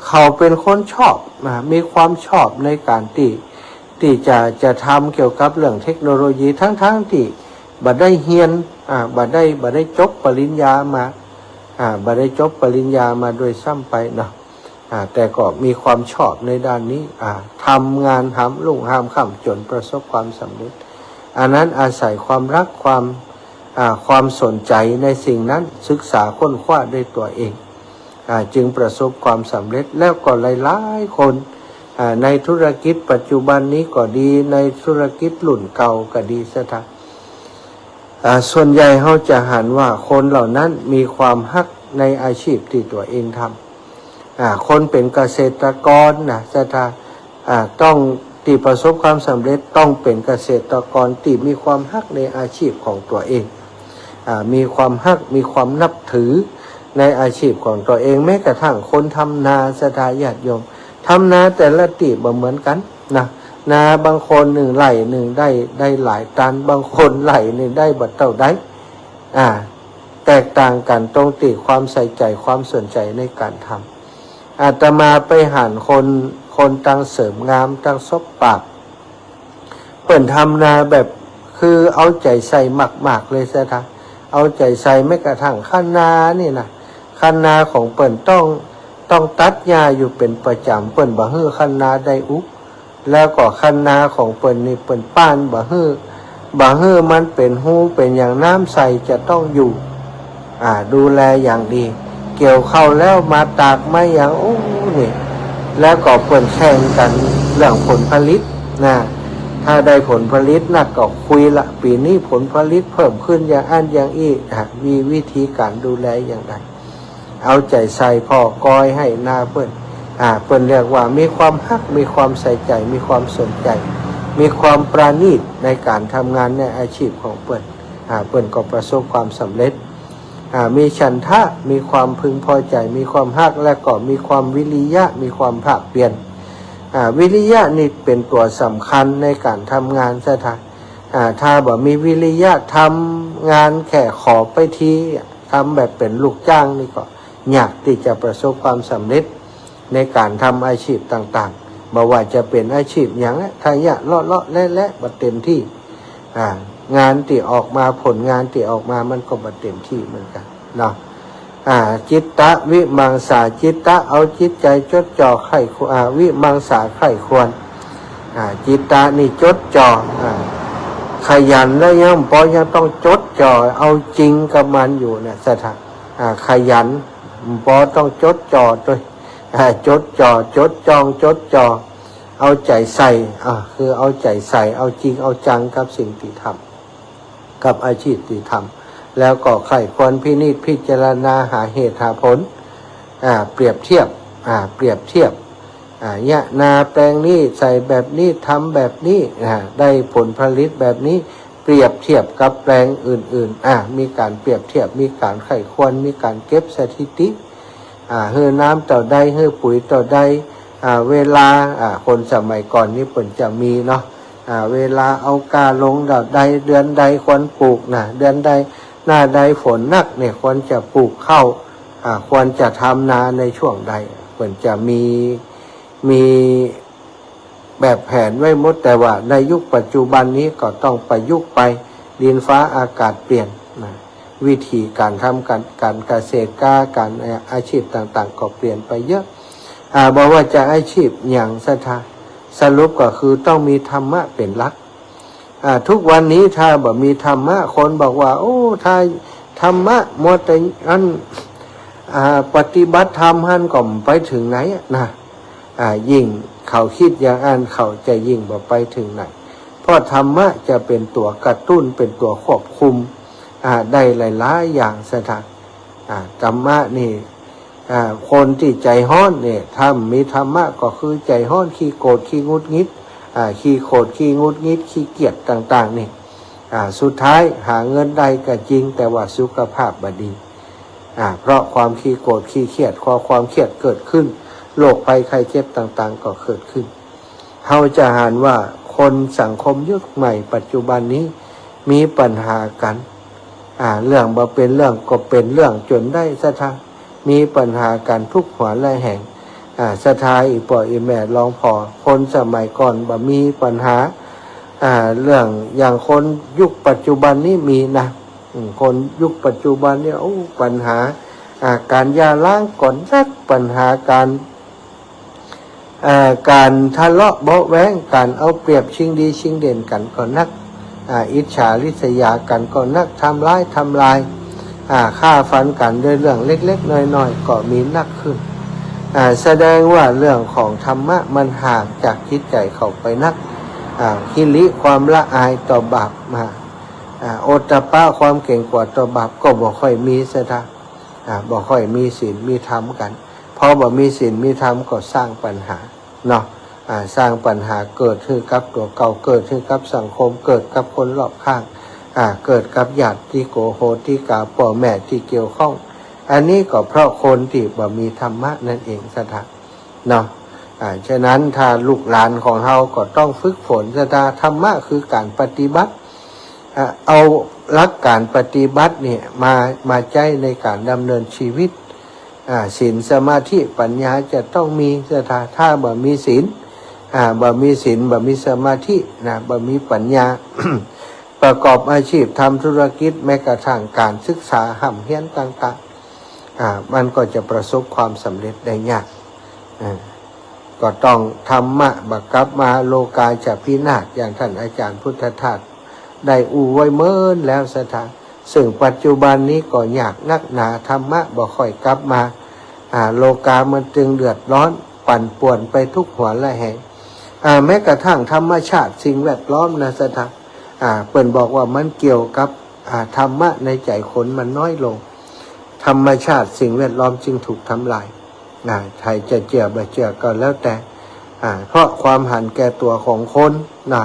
เขาเป๋นคนชอบนะ มีความชอบในก๋านตี้ ตี้จะ จะทำเกี่ยวกับเรื่องเทคโนโลยี ทั้งๆ ตี้บ่ได้เฮียน อ่า บ่ได้ บ่ได้จบปริญญามา อ่า บ่ได้จบปริญญามาด้วยซ้ำไปเนาะ อ่า แต่ก็มีความชอบในด้านนี้ อ่า ทำงานหามรุ่งหามค่ำจ๋นประสบความสำเร็จ อันนั้นอาศัยความรัก ความ อ่า ความสนใจ๋ในสิ่งนั้น ศึกษาค้นคว้าด้วยตั๋วเอง อ่า จึงประสบความสำเร็จ แล้วก็หลายๆ คน อ่า ในธุรกิจปัจจุบันนี้ก็ดี ในธุรกิจรุ่นเก่าก็ดี ศรัทธา อ่า ส่วนใหญ่เฮาจะหันว่าคนเหล่านั้นมีความฮักในอาชีพตี้ตั๋วเองทำ อ่า คนเป๋นเกษตรกรนะ ศรัทธา อ่า ต้อง ตี้ประสบความสำเร็จต้องเป๋นเกษตรกรตี้มีความฮักในอาชีพของตั๋วเอง อ่า มีความฮัก มีความนับถือในอาชีพของตั๋วเอง แม้กระทั่งคนทำนา ศรัทธาญาติโยม ทำนาแต่ละตี้บ่เหมือนกั๋นนะ นาบางคนนึ่งไร่นึ่งได้ ได้หลายตัน บางคนไร่นึ่งได้บ่เต้าใด อ่า แตกต่างกั๋นตรงตี้ความใส่ใจ๋ ความสนใจ๋ในก๋านทำ อาตมาไปหันคน คนตังเสริมงาม ตังซบปาก เปิ้นทำนาแบบ คือเอาใจ๋ใส่มากๆ เลยศรัทธา เอาใจ๋ใส่แม้กระทั่งคันนานี่นะ คันนาของเปิ้นต้อง ต้องตัดหญ้าอยู่เป๋นประจ๋ำ เปิ้นบ่หื้อคันนาได้อุบ แล้วก็คันนาของเปิ้นนี่เปิ้นป้านบ่หื้อ บ่หื้อมันเป๋นฮูเป๋นหยัง น้ำใสจะต้องอยู่ อ่า ดูแลอย่างดี เกี่ยวข้าวแล้วมาตากมาหยัง โอ้ นี่ แล้วก็เปิ้นแข่งกั๋นเรื่องผลผลิตนะ ถ้าได้ผลผลิตนักก็คุยละ ปี๋นี้ผลผลิตเพิ่มขึ้นอย่างอั้นอย่างอี้ อ่ะ มีวิธีก๋านดูแลอย่างใด เอาใจ๋ใส่ผ่อกอยไฮ่นาเปิ้น อ่า เปิ้นเรียกว่ามีความฮัก มีความใส่ใจ๋ มีความสนใจ๋ มีความประณีตในก๋านทำงานในอาชีพของเปิ้น อ่า เปิ้นก็ประสบความสำเร็จ อ่า มีฉันทะ มีความพึงพอใจ๋ มีความฮัก และก็มีความวิริยะ มีความภาคเพียร อ่า วิริยะนี่เป๋นตั๋วสำคัญในก๋านทำงานศรัทธา อ่า ถ้าบ่มีวิริยะ ทำงานแค่ขอไปที ทำแบบเป๋นลูกจ้างนี่ก็ยากตี้จะประสบความสำเร็จในก๋านทำอาชีพต่างๆ บ่ว่าจะเป๋นอาชีพหยังอะ ถ้าเยียะเลาะๆ แหละๆ บ่เต็มตี้ อ่า งานตี้ออกมา ผลงานตี้ออกมามันก็บ่เต็มตี้เหมือนกั๋นเนาะ อ่า จิตตวิมังสา จิตตะ เอาจิตใจ๋จดจ่อใคร่ครวญ อ่า วิมังสา ใคร่ครวญ อ่า จิตตะนี่จดจ่อ อ่า ขยันแล้วยังบ่พอ ยังต้องจดจ่อเอาจริงกับมันอยู่เนี่ยศรัทธา อ่า ขยัน บ่พอต้องจดจ่อตวย อ่า จดจ่อ จดจ้อง จดจ่อ เอาใจ๋ใส่ อ่า คือเอาใจ๋ใส่ เอาจริงเอาจังกับสิ่งตี้ทำ กับอาชีพตี้ทำ แล้วก็ใคร่ครวญพินิจพิจารณาหาเหตุหาผล อ่า เปรียบเทียบ อ่า เปรียบเทียบ อ่า เยียะนาแปลงนี้ใส่แบบนี้ ทำแบบนี้ อ่า ได้ผลผลิตแบบนี้ เปรียบเทียบกับแปลงอื่นๆ อ่า มีก๋านเปรียบเทียบ มีก๋านใคร่ครวญ มีก๋านเก็บสถิติ อ่า หื้อน้ำเต้าใด หื้อปุ๋ยเต้าใด อ่า เวลา อ่า คนสมัยก่อนนี่เปิ้นจะมีเนาะ อ่า เวลาเอาก้าลงเต้าใด เดือนใดควรปลูกนะ เดือนใด หน้าใดฝนนักเนี่ยควรจะปลูกข้าว อ่า ควรจะทำนาในช่วงใด เปิ้นจะมี มีแบบแผนไว้หมด แต่ว่าในยุคปัจจุบันนี้ก็ต้องประยุกต์ไป ดินฟ้าอากาศเปลี่ยนนะ วิธีก๋านทำก๋าน ก๋านเกษตร ก๋าน ก๋าน เอ่อ อาชีพต่างๆ ก็เปลี่ยนไปเยอะ อ่า บ่ว่าจะอาชีพหยังศรัทธา สรุปก็คือต้องมีธรรมะเป๋นหลัก อ่า ทุกวันนี้ถ้าบ่มีธรรมะ คนบอกว่า โอ้ ถ้าธรรมะมัวแต่อัน อ่า ปฏิบัติธรรมหั้นก็บ่ไปเถิงไหนอะนะ อ่า ยิ่งเขากึ๊ดอย่างอั้นเขาจะยิ่งบ่ไปเถิงไหน เพราะธรรมะจะเป๋นตั๋วกระตุ้น เป๋นตั๋วควบคุม อ่า ได้หลายๆ อย่างศรัทธา อ่า ธรรมะนี่ อ่า คนตี้ใจ๋ฮ้อนเนี่ย ถ้าบ่มีธรรมะก็คือใจ๋ฮ้อน ขี้โกรธ ขี้หงุดหงิด อ่า ขี้โกรธ ขี้หงุดหงิด ขี้เกียจต่างๆ นี่ อ่า สุดท้ายหาเงินได้ก็จริง แต่ว่าสุขภาพบ่ดี อ่า เพราะความขี้โกรธ ขี้เกียจ พอความเครียดเกิดขึ้น โรคภัยไข้เจ็บต่างๆ ก็เกิดขึ้น เฮาจะหันว่าคนสังคมยุคใหม่ปัจจุบันนี้มีปัญหากั๋น อ่า เรื่องบ่เป๋นเรื่องก็เป๋นเรื่องจ๋นได้ศรัทธา มีปัญหากั๋นทุกหัวและแห่ง อ่า ศรัทธา อี่ป้ออี่แม่ลองผ่อ คนสมัยก่อนบ่มีปัญหา อ่า เรื่องอย่างคนยุคปัจจุบันนี้มีนะ อืม คนยุคปัจจุบันเนี่ย โอ้ ปัญหา อ่า ก๋านหย่าร้างก็นัก ปัญหาก๋าน เอ่อ ก๋านทะเลาะเบาะแว้ง ก๋านเอาเปรียบชิงดีชิงเด่นกั๋นก็นัก อ่า อิจฉาริษยากั๋นก็นัก ทำร้ายทำลาย อ่า ฆ่าฟันกั๋นโดยเรื่องเล็กๆ น้อยๆ ก็มีนักขึ้น อ่า แสดงว่าเรื่องของธรรมะมันห่างจากจิตใจ๋เขาไปนัก อ่า หิริ ความละอายต่อบาป มา อ่า โอตตัปปะ ความเก๋งกั๋วต่อบาปก็บ่ค่อยมีศรัทธา อ่า บ่ค่อยมีศีลมีธรรมกั๋น พอบ่มีศีลมีธรรมก็สร้างปัญหาเนาะ อ่า สร้างปัญหาเกิดหื้อกับตั๋วเก่า เกิดหื้อกับสังคม เกิดกับคนรอบข้าง อ่า เกิดกับญาติโกโหติกา ป้อแม่ตี้เกี่ยวข้อง อันนี้ก็เพราะคนตี้บ่มีธรรมะนั่นเองศรัทธา เนาะ อ่า ฉะนั้นถ้าลูกหลานของเฮาก็ต้องฝึกฝนศรัทธา ธรรมะคือก๋านปฏิบัติ อ่า เอาหลักก๋านปฏิบัติเนี่ยมา มาใจ๊ในก๋านดำเนินชีวิต อ่า ศีล สมาธิ ปัญญาจะต้องมี ศรัทธา ถ้าบ่มีศีล อ่า บ่มีศีล บ่มีสมาธินะ บ่มีปัญญา ประกอบอาชีพ ทำธุรกิจ แม้กระทั่งการศึกษา ฮ่ำเฮียนต่างๆ อ่า มันก็จะประสบความสำเร็จได้ยาก อ่า ก็ต้องธรรมะบ่กลับมา โลกาจะพินาศ อย่างท่านอาจารย์พุทธทาสได้อู้ไว้เมินแล้ว ศรัทธา ซึ่งปัจจุบันนี้ก็ยากนักหนา ธรรมะบ่ค่อยกลับมา อ่า โลกามันจึงเดือดร้อน ปั่นป่วนไปทุกหัวระแหง อ่า แม้กระทั่งธรรมชาติสิ่งแวดล้อมนะ ศรัทธา อ่า เปิ้นบอกว่ามันเกี่ยวกับ อ่า ธรรมะในใจ๋คนมันน้อยลง ธรรมชาติสิ่งแวดล้อมจึงถูกทำลาย อ่า ใผจะเจื้อบ่เจื้อก็แล้วแต่ อ่า เพราะความหันแก่ตั๋วของคนนะ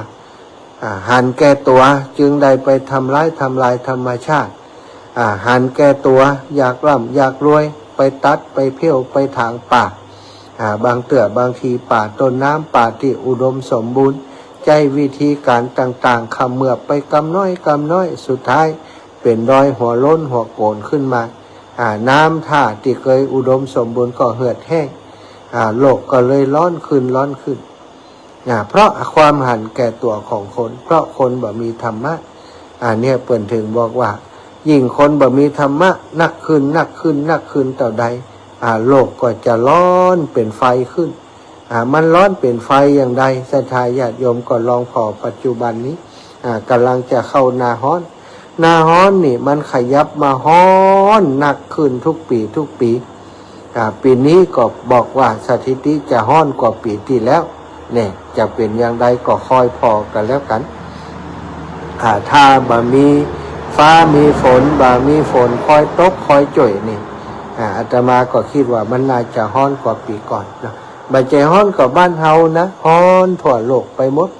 อ่า หันแก่ตั๋วจึงได้ไปทำร้ายทำลายธรรมชาติ อ่า หันแก่ตั๋ว อยากร่ำอยากรวย ไปตัดไปเผี้ยวไปถางป่า อ่า บางเตื้อบางทีป่าต้นน้ำ ป่าตี้อุดมสมบูรณ์ ใจ๊วิธีก๋านต่างๆ เขมือบไปกำน้อยกำน้อย สุดท้ายเป๋นดอยหัวโล้นหัวโก๋นขึ้นมา อ่า น้ำต้าตี้เกยอุดมสมบูรณ์ก็เหือดแห้ง อ่า โลกก็เลยฮ้อนขึ้นฮ้อนขึ้น อ่า เพราะความหันแก่ตั๋วของคน เพราะคนบ่มีธรรมะ อ่า เนี่ยเปิ้นถึงบอกว่า ยิ่งคนบ่มีธรรมะนักขึ้น นักขึ้น นักขึ้นเต้าใด อ่า โลกก็จะฮ้อนเป๋นไฟขึ้น อ่า มันฮ้อนเป๋นไฟอย่างใด ศรัทธาญาติโยมก็ลองผ่อปัจจุบันนี้ อ่า ก่ำลังจะเข้าหน้าฮ้อน หน้าฮ้อนนี่มันขยับมาฮ้อนนักขึ้นทุกปี๋ทุกปี๋ อ่า ปี๋นี้ก็บอกว่าสถิติจะฮ้อนกว่าปี๋ตี้แล้ว เนี่ย จะเป๋นอย่างใดก็คอยผ่อกั๋นแล้วกั๋น อ่า ถ้าบ่มีฟ้ามีฝน บ่มีฝนคอยตกคอยจ้วยนี่ อ่า อาตมาก็กึ๊ดว่ามันน่าจะฮ้อนกว่าปี๋ก่อนเนาะ บ่ใจ้ฮ้อนกว่าบ้านเฮานะ ฮ้อนทั่วโลกไปหมด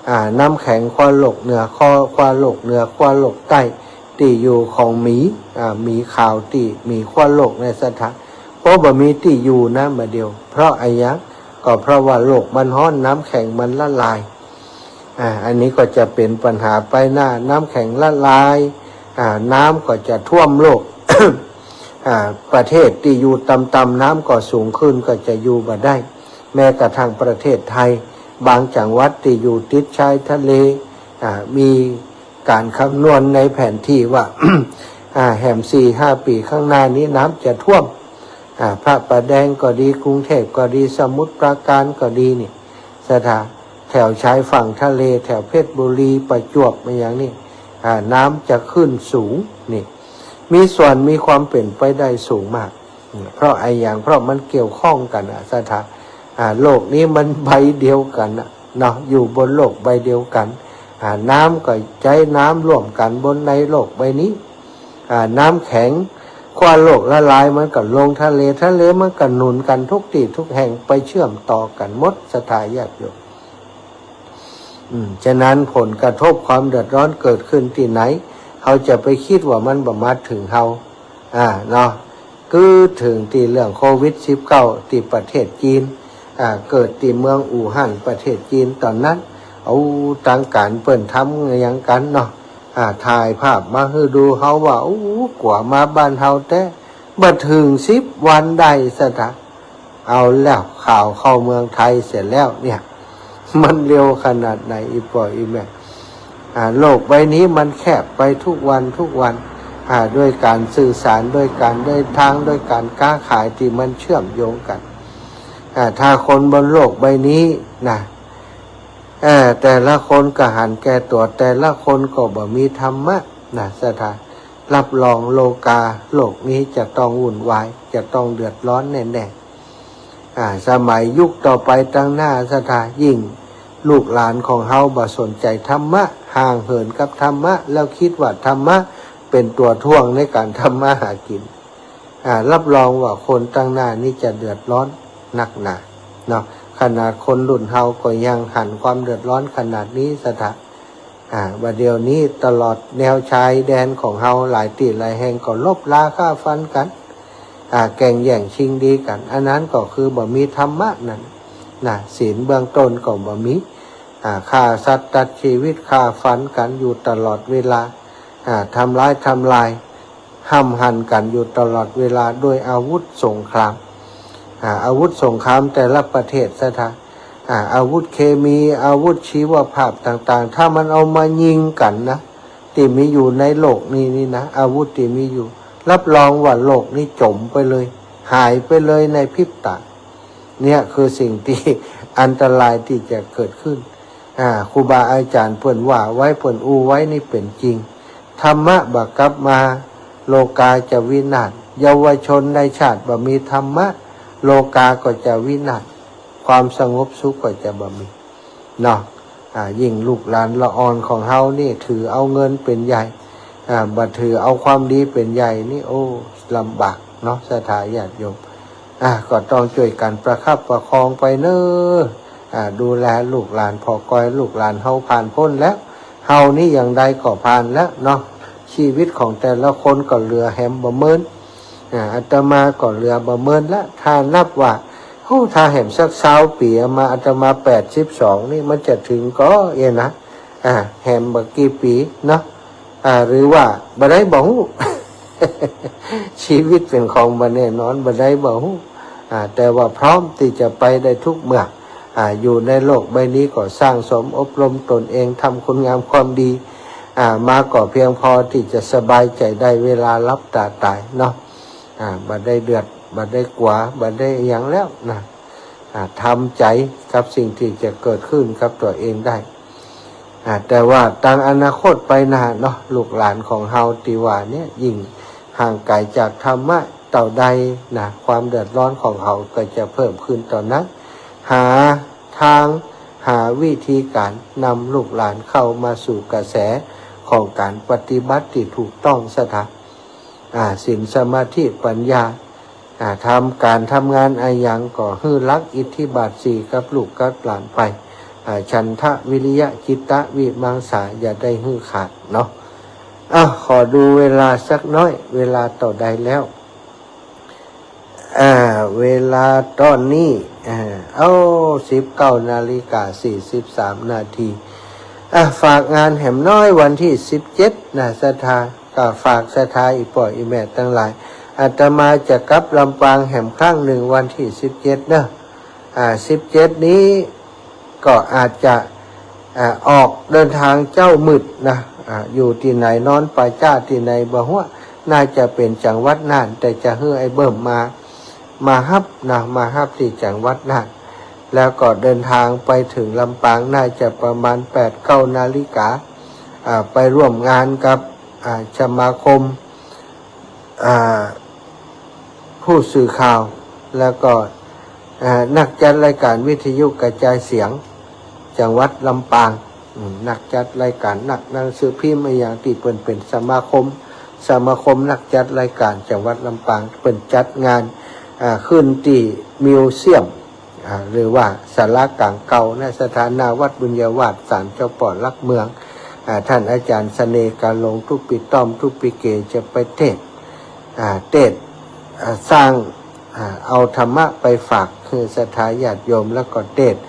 อ่า น้ำแข็งขั้วโลกเหนือ ขั้ว ขั้วโลกเหนือ ขั้วโลกใต้ ตี้อยู่ของหมี อ่า หมีขาวตี้หมีขั้วโลกในสถาน เพราะบ่มีตี้อยู่นะบ่าเดี่ยว เพราะอะหยัง ก็เพราะว่าโลกมันฮ้อน น้ำแข็งมันละลาย อ่า อันนี้ก็จะเป๋นปัญหาไปหน้า น้ำแข็งละลาย อ่า น้ำก็จะท่วมโลก อ่า ประเทศตี้อยู่ต่ำๆ น้ำก็สูงขึ้น ก็จะอยู่บ่ได้ แม้กระทั่งประเทศไทย บางจังหวัดตี้อยู่ติดชายทะเล อ่า มีก๋านคำนวณในแผนที่ว่า อ่า แหมสี่ห้าปี๋ข้างหน้านี้น้ำจะท่วม อ่า พระประแดงก็ดี กรุงเทพก็ดี สมุทรปราการก็ดีนี่ ศรัทธา แถวชายฝั่งทะเล แถวเพชรบุรี ประจวบ มาอย่างนี้ อ่า น้ำจะขึ้นสูงนี่ มีส่วนมีความเป๋นไปได้สูงมาก เพราะอะหยัง เพราะมันเกี่ยวข้องกั๋นอะ ศรัทธา อ่า โลกนี้มันใบเดียวกั๋นอะเนาะ อยู่บนโลกใบเดียวกั๋น อ่า น้ำก็ใจ๊น้ำร่วมกั๋นบนในโลกใบนี้ อ่า น้ำแข็งขั้วโลกละลาย มันก็ลงทะเล ทะเลมันก็หนุนกั๋นทุกตี้ทุกแห่ง ไปเชื่อมต่อกั๋นหมด ศรัทธาญาติโยม อืม ฉะนั้นผลกระทบความเดือดร้อนเกิดขึ้นตี้ไหน เฮาจะไปกึ๊ดว่ามันบ่มาเถิงเฮา อ่า เนาะ กึ๊ดเถิงตี้เรื่องโควิดสิบเก้า ตี้ประเทศจีน อ่า เกิดตี้เมืองอู่ฮั่น ประเทศจีน ต๋อนนั้น เอา ตางก๋านเปิ้นทำหยังกั๋นเนาะ อ่า ถ่ายภาพมาหื้อดู เฮาว่า อู้ กั๋วมาบ้านเฮาแต๊ บ่เถิงสิบวันได้ ศรัทธา เอาแล้ว ข่าวเข้าเมืองไทยเสียแล้วเนี่ย มันเร็วขนาดไหน อี่ป้ออี่แม่ อ่า โลกใบนี้มันแคบไปทุกวันทุกวัน อ่า ด้วยก๋านสื่อสาร ด้วยก๋านเดินทาง ด้วยก๋านก๊าขายตี้มันเชื่อมโยงกั๋น อ่า ถ้าคนบนโลกใบนี้นะ เอ่อ แต่ละคนก็หันแก่ตั๋ว แต่ละคนก็บ่มีธรรมะนะ ศรัทธา รับรองโลกา โลกนี้จะต้องวุ่นวาย จะต้องเดือดร้อนแน่ๆ อ่า สมัยยุคต่อไปตางหน้า ศรัทธา ยิ่งลูกหลานของเฮาบ่สนใจ๋ธรรมะ ห่างเหินกับธรรมะ แล้วกึ๊ดว่าธรรมะเป๋นตั๋วถ่วงในก๋านทำมาหากิ๋น อ่า รับรองว่าคนตางหน้านี้จะเดือดร้อนนักหนาเนาะ ขนาดคนรุ่นเฮาก็ยังหันความเดือดร้อนขนาดนี้ ศรัทธา อ่า บ่าเดี่ยวนี้ตลอดแนวชายแดนของเฮาหลายตี้หลายแห่งก็ลบลาฆ่าฟันกั๋น อ่า แก่งแย่งชิงดีกั๋น อันนั้นก็คือบ่มีธรรมะนั่นนะ ศีลเบื้องต้นก็บ่มี อ่า ฆ่าสัตว์ตัดชีวิต ฆ่าฟันกั๋นอยู่ตลอดเวลา อ่า ทำร้ายทำลาย ห้ำหันกั๋นอยู่ตลอดเวลาโดยอาวุธสงคราม อ่า อาวุธสงครามแต่ละประเทศศรัทธา อ่า อาวุธเคมี อาวุธชีวภาพต่างๆ ถ้ามันเอามายิงกั๋นนะ ตี้มีอยู่ในโลกนี้นี่นะ อาวุธตี้มีอยู่ รับรองว่าโลกนี้จ๋มไปเลย หายไปเลยในพริบตา เนี่ยคือสิ่งตี้อันตรายตี้จะเกิดขึ้น อ่า ครูบาอาจ๋ารย์เปิ้นว่าไว้ เปิ้นอู้ไว้นี่เป๋นจริง ธรรมะบ่กลับมา โลกาจะวินาศ เยาวชนในชาติบ่มีธรรมะ โลกาก็จะวินาศ ความสงบสุขก็จะบ่มี เนาะ อ่า ยิ่งลูกหลานละอ่อนของเฮานี่ถือเอาเงินเป๋นใหญ่ อ่า บ่ถือเอาความดีเป๋นใหญ่นี่ โอ้ ลำบากเนาะ ศรัทธาญาติโยม อ่า ก็ต้องจ้วยกั๋นประคับประคองไปเน่อ อ่า ดูแลลูกหลาน ผ่อก่อยลูกหลานเฮาผ่านป๊นแล้ว เฮานี่อย่างใดก็ผ่านแล้วเนาะ ชีวิตของแต่ละคนก็เหลือแหมบ่เมิน อ่า อาตมาก็เหลือบ่เมินละ ถ้านับว่า โอ้ ถ้าแหมสักซาวปี๋ อาตมา อาตมาแปดสิบสองนี่ มันจะเถิงก่อเอะนะ อ่า แหมบ่กี่ปี๋เนาะ อ่า หรือว่าบ่ได้บ่ฮู้ ชีวิตเป๋นของบ่แน่นอน บ่ได้บ่ฮู้ อ่า แต่ว่าพร้อมตี้จะไปได้ทุกเมื่อ อ่า อยู่ในโลกใบนี้ก็สั่งสมอบรมตนเอง ทำคุณงามความดี อ่า มาก็เพียงพอตี้จะสบายใจ๋ได้เวลาหลับต๋าต๋ายเนาะ อ่า บ่ได้เดือด บ่ได้กั๋ว บ่ได้อะหยังแล้วนะ อ่า ทำใจ๋กับสิ่งตี้จะเกิดขึ้นกับตั๋วเองได้ อ่า แต่ว่าตางอนาคตไปหน้าเนาะ ลูกหลานของเฮาตี้ว่าเนี่ย ยิ่งห่างไก๋จากธรรมะเต้าใดนะ ความเดือดร้อนของเขาก็จะเพิ่มขึ้นเต้านั้น หาตาง หาวิธีก๋านนำลูกหลานเข้ามาสู่กระแสของก๋านปฏิบัติตี้ถูกต้องศรัทธา อ่า ศีล สมาธิ ปัญญา อ่า ทำก๋านทำงานอะหยังก็หื้อหลักอิทธิบาทสี่กับลูกกับหลานไป อ่า ฉันทะ วิริยะ จิตตะ วิมังสา อย่าได้หื้อขาดเนาะ อ่ะ ขอดูเวลาสักน้อย เวลาเต้าใดแล้ว อ่า เวลาต๋อนนี้ อ่า เอ้า สิบเก้านาฬิกาสี่สิบสามนาที อ่ะ ฝากงานแหมน้อยวันตี้สิบเจ็ดนะศรัทธา ก็ฝากศรัทธาอี่ป้ออี่แม่ตังหลาย อาตมาจะกลับลำปางแหมครั้งนึ่งวันตี้สิบเจ็ดเนาะ อ่า สิบเจ็ดนี้ ก็อาจจะ อ่า ออกเดินตางเจ๊ามืดนะ อ่า อยู่ตี้ไหน นอนป่าจ๊าตี้ไหนบ่ฮู้ น่าจะเป๋นจังหวัดน่าน แต่จะหื้อไอ้เบิ่มมา มาฮับนะ มาฮับตี้จังหวัดน่าน แล้วก็เดินตางไปเถิงลำปางน่าจะประมาณแปดเก้านาฬิกา อ่า ไปร่วมงานกับ อ่า สมาคม อ่า ผู้สื่อข่าว แล้วก็ อ่า นักจัดรายก๋านวิทยุกระจายเสียง จังหวัดลำปาง อืม นักจัดรายก๋าน นักหนังสือพิมพ์อะหยังตี้เปิ้นเป๋นสมาคม สมาคมนักจัดรายก๋านจังหวัดลำปาง เปิ้นจัดงาน อ่า ขึ้นตี้มิวเซียม อ่า หรือว่าศาลาก๋างเก่านะ สถานาวัดบุญญาวาสน์ ศาลเจ้าป้อหลักเมือง อ่า ต้านอาจ๋ารย์เสน่ห์ กาหลง ทุกปี๋ต้อม ทุกปี๋เก๋ จะไปเตสน์ อ่า เตสน์ อ่า สร้าง อ่า เอาธรรมะไปฝากหื้อศรัทธาญาติโยม แล้วก็เตสน์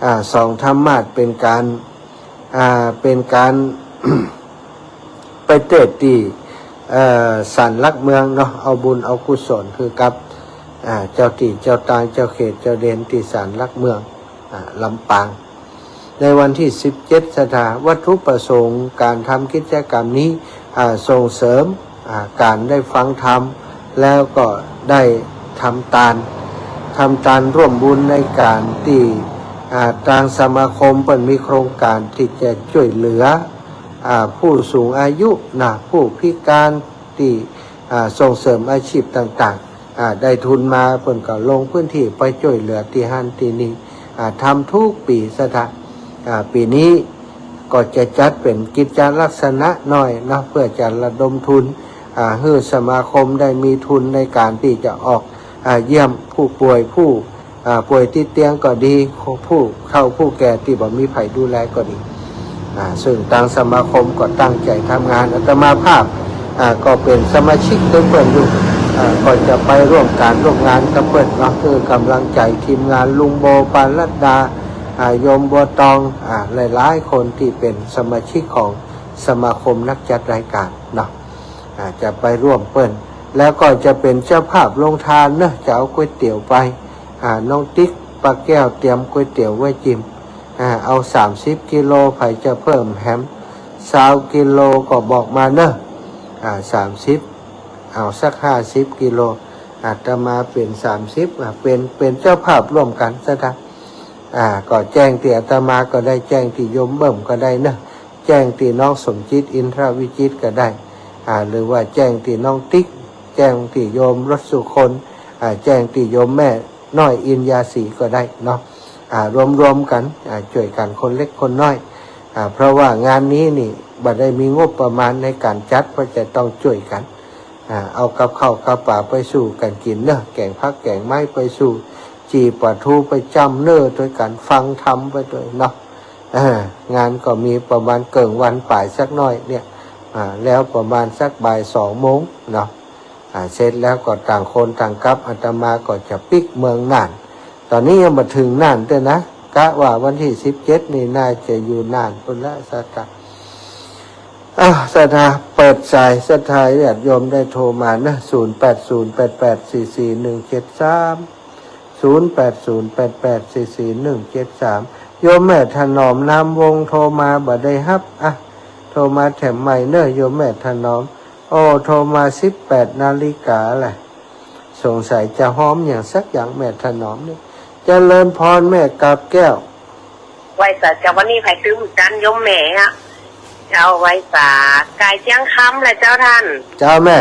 อ่า สองธรรมาสน์เป๋นก๋าน อ่า เป๋นก๋าน ไปเตสน์ตี้ เอ่อ ศาลหลักเมืองเนาะ เอาบุญเอากุศลหื้อกับ อ่า เจ้าตี้เจ้าตาง เจ้าเขตเจ้าเดนตี้ศาลหลักเมือง อ่า ลำปาง ในวันตี้สิบเจ็ดศรัทธา วัตถุประสงค์ก๋านทำกิจกรรมนี้ อ่า ส่งเสริม อ่า ก๋านได้ฟังธรรม แล้วก็ได้ทำตาน ทำตานร่วมบุญในก๋านตี้ อ่า ตางสมาคมเปิ้นมีโครงก๋านตี้จะจ้วยเหลือ อ่า ผู้สูงอายุนะ ผู้พิก๋านตี้ อ่า ส่งเสริมอาชีพต่างๆ อ่า ได้ทุนมาเปิ้นก็ลงพื้นตี้ไปจ้วยเหลือตี้หั้นตี้นี่ อ่า ทำกู้ปี๋ศรัทธา อ่า ปี๋นี้ก็จะจัดเป๋นกิจลักษณะน้อยเนาะ เปื้อจะระดมทุน อ่า หื้อสมาคมได้มีทุนในก๋านตี้จะออก อ่า เยี่ยมผู้ป่วย ผู้ อ่า ป่วยติดเตียงก็ดี ผู้เฒ่าผู้แก่ตี้บ่มีใผดูแลก็ดี อ่า ซึ่งตางสมาคมก็ตั้งใจ๋ทำงาน อาตมาภาพ อ่า ก็เป๋นสมาชิกตวยเปิ้นอยู่ อ่า ก็จะไปร่วมก๋านร่วมงานกับเปิ้นเนาะ หื้อก๋ำลังใจ๋ทีมงานลุงโบ ปารัตดา อ่า โยมบัวตอง อ่า หลายๆ คนตี้เป๋นสมาชิกของสมาคมนักจัดรายก๋านเนาะ อ่า จะไปร่วมเปิ้น แล้วก็จะเป๋นเจ้าภาพโฮงตานเนาะ จะเอาก๋วยเตี๋ยวไป อ่า น้องติ๊ก ป้าแก้ว เตรียมก๋วยเตี๋ยวไว้จิม อ่า เอาสามสิบกิโล ใผจะเพิ่มแหมซาวกิโลก็บอกมาเนาะ อ่า สามสิบ เอาสักห้าสิบกิโล อาตมาเป๋นสามสิบ อ่า เป๋น เป๋นเจ้าภาพร่วมกั๋นซะเถาะ อ่า ก็แจ้งตี้อาตมาก็ได้ แจ้งตี้โยมเบิ่มก็ได้เนาะ แจ้งตี้น้องสมจิต อินทรวิจิตรก็ได้ อ่า หรือว่าแจ้งตี้น้องติ๊ก แจ้งตี้โยมรสสุคน อ่า แจ้งตี้โยมแม่น้อยอินยาศรีก็ได้เนาะ อ่า รวมๆ กั๋น อ่า จ้วยกั๋นคนเล็กคนน้อย อ่า เพราะว่างานนี้นี่บ่ได้มีงบประมาณในก๋านจัด เพราะจะต้องจ้วยกั๋น อ่า เอากับข้าวกับป๋าไปสู่กั๋นกิ๋นเนาะ แก๋งผักแก๋งไม้ไปสู่ จี่ป๋าทูไปจ้ำเน้อตวยกั๋น ฟังธรรมไปตวยเนาะ อ่า งานก็มีประมาณเกิ่งวันป๋ายสักหน้อยเนี่ย อ่า แล้วประมาณสักบ่ายสองโมงเนาะ อ่า เสร็จแล้วก็ต่างคนต่างกลับ อาตมาก็จะปิ๊กเมืองน่าน ต๋อนนี้ยังบ่เถิงน่านเตื้อนะ กะว่าวันตี้สิบเจ็ดนี่น่าจะอยู่น่านปู้นละ ศรัทธา อ่ะ ศรัทธา เปิดสาย ศรัทธาญาติโยมได้โทรมานะ ศูนย์แปดศูนย์แปดแปดสี่สี่หนึ่งเจ็ดสาม ศูนย์แปดศูนย์แปดแปดสี่สี่หนึ่งเจ็ดสาม โยมแม่ถนอม นามวงศ์ โทรมาบ่ได้ฮับ อ่ะ โทรมาแถมใหม่เน้อ โยมแม่ถนอม โอ้ โทรมาสิบแปดนาฬิกาแหละ สงสัยจะฮ้อมหยังสักอย่าง แม่ถนอมนี่ เจริญพรแม่กาบแก้ว ไหว้สา เจ้า วันนี้ใผตึงกั๋น โยมแม่อะ เจ้า ไหว้สา ก๋ายเจียงคำแหละเจ้าต้าน เจ้าแม่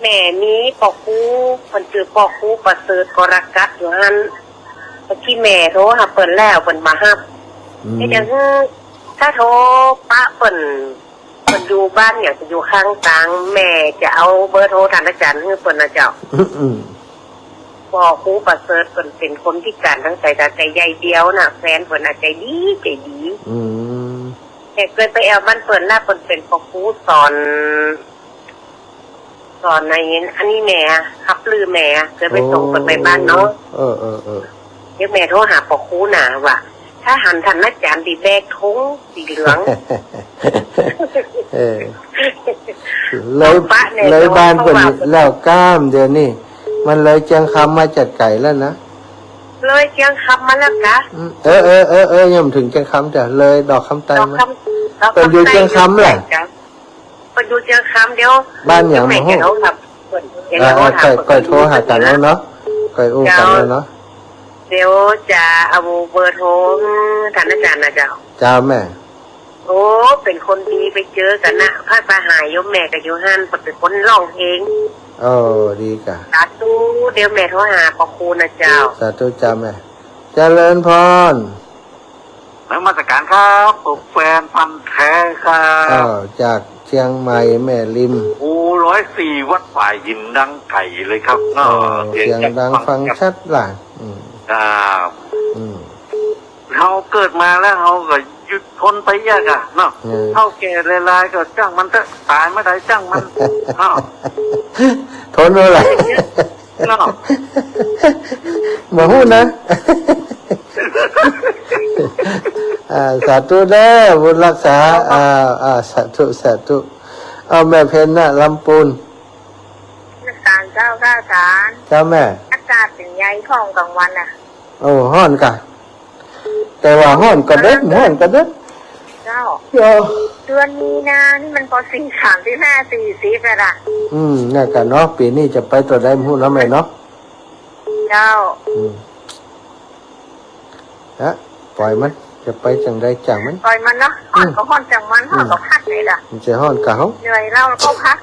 แม่มีป้อครู เปิ้นจื้อป้อครูประเสริฐกรกฎอยู่หั้น เมื่อกี้แม่โทรหาเปิ้นแล้ว เปิ้นบ่ฮับ อืม เอ๊ะ จะหื้อ ถ้าโทรปะเปิ้น เปิ้นอยู่บ้านหยัง เปิ้นอยู่ข้างตาง แม่จะเอาเบอร์โทรต้านอาจ๋ารย์หื้อเปิ้นนะเจ้า อืม ป้อครูประเสริฐเปิ้นเป๋นคนพิก๋านตางสายต๋า ใจ๋ใหญ่เดียวน่ะ แฟนเปิ้นน่ะใจ๋ดี ใจ๋ดี อืม แม่เกยไปแอ่วบ้านเปิ้นละ เปิ้นเป๋นป้อครูสอน สอนในอันนี้แหม ฮับลือแหม เกยไปส่งเปิ้นไปบ้านเนาะ เออ เออ เออ เดี๋ยวแม่โทรหาป้อครูน่ะ ว่า ถ้าหันต้านอาจ๋ารย์ตี้แบกถุงสีเหลือง เออ เลย ปะแน่นอน เลยบ้านเปิ้น เพราะว่า แล้วก้ามเดี๋ยวนี้ มันเลยเจียงคำมาจัดไก๋แล้วนะ เลยเจียงคำมาแล้วกะ อืม เออ เออ เออ เออ ยังบ่เถิงเจียงคำจ้ะ เลยดอกคำใต้มา ดอกคำ ดอกคำใต้ เปิ้นอยู่เจียงคำแหละ เปิ้นอยู่เจียงคำ เดี๋ยว บ้านหยัง แม่ บ่ฮู้ จะโทรหาเปิ้น เดี๋ยว อ่า จะโทรหา อ่า เปิ้น ก่อย ก่อยโทรหากั๋นเอาเนาะ ก่อยอู้กั๋นเอาเนาะ เดี๋ยวจะเอาเบอร์โทรต้านอาจ๋ารย์นะเจ้า เจ้าแม่ โอ้ เป๋นคนดี ไปเจอกั๋นนะ พระสหายโยมแม่ก็อยู่หั้น เปิ้นเป๋นคนฮ้องเพลง โอ้ ดีกะ สาธุ เดี๋ยวแม่โทรหาป้อครูนะเจ้า สาธุจ้าแม่ เจริญพร นมัสการครับ ผมแฟนพันธุ์แท้ครับ อ้าว จากเจียงใหม่แม่ริม ภูร้อยสี่ วัดป่าหินดังไก่เลยครับ เออ เสียง เสียงดังฟังชัดล่ะ อืม ครับ อืม เฮาเกิดมาแล้วเฮาก็หยุดทนไปยากอะเนาะ เออ เฒ่าแก่หลายๆ ก็จ้างมันเถอะ ต๋ายเมื่อใดจ้างมัน เนาะ ทนเมื่อไหร่ เนาะ บ่ฮู้นะ อ่า สาธุเด้อ บุญรักษา ครับ อ่า อ่า สาธุ สาธุ เอาแม่เพ็ญนะ ลำปูน นมัสการเจ้าค่ะอาจ๋ารย์ เจ้าแม่ อากาศเป๋นไงพ่องกลางวันน่ะ โอ้ ฮ้อนกะ แต่ว่าฮ้อนกะเด็ด ฮ้อนกะเด็ด เจ้า เออ เดือนมีนานี่มันปอสี่ สามสิบห้า สี่สิบแล้วล่ะ อืม นั่นกะเนาะ ปี๋นี้จะไปเต้าใดบ่ฮู้เนาะแม่เนาะ เจ้า อืม ฮะ ปล่อยมัน จะไปจั่งใดจั่งมัน ปล่อยมันเนาะ ฮ้อนก็ฮ้อนจั่งมัน อืม ฮ้อนก็พักเลยล่ะ มันจะฮ้อนกะเฮา เหนื่อยแล้วก็พัก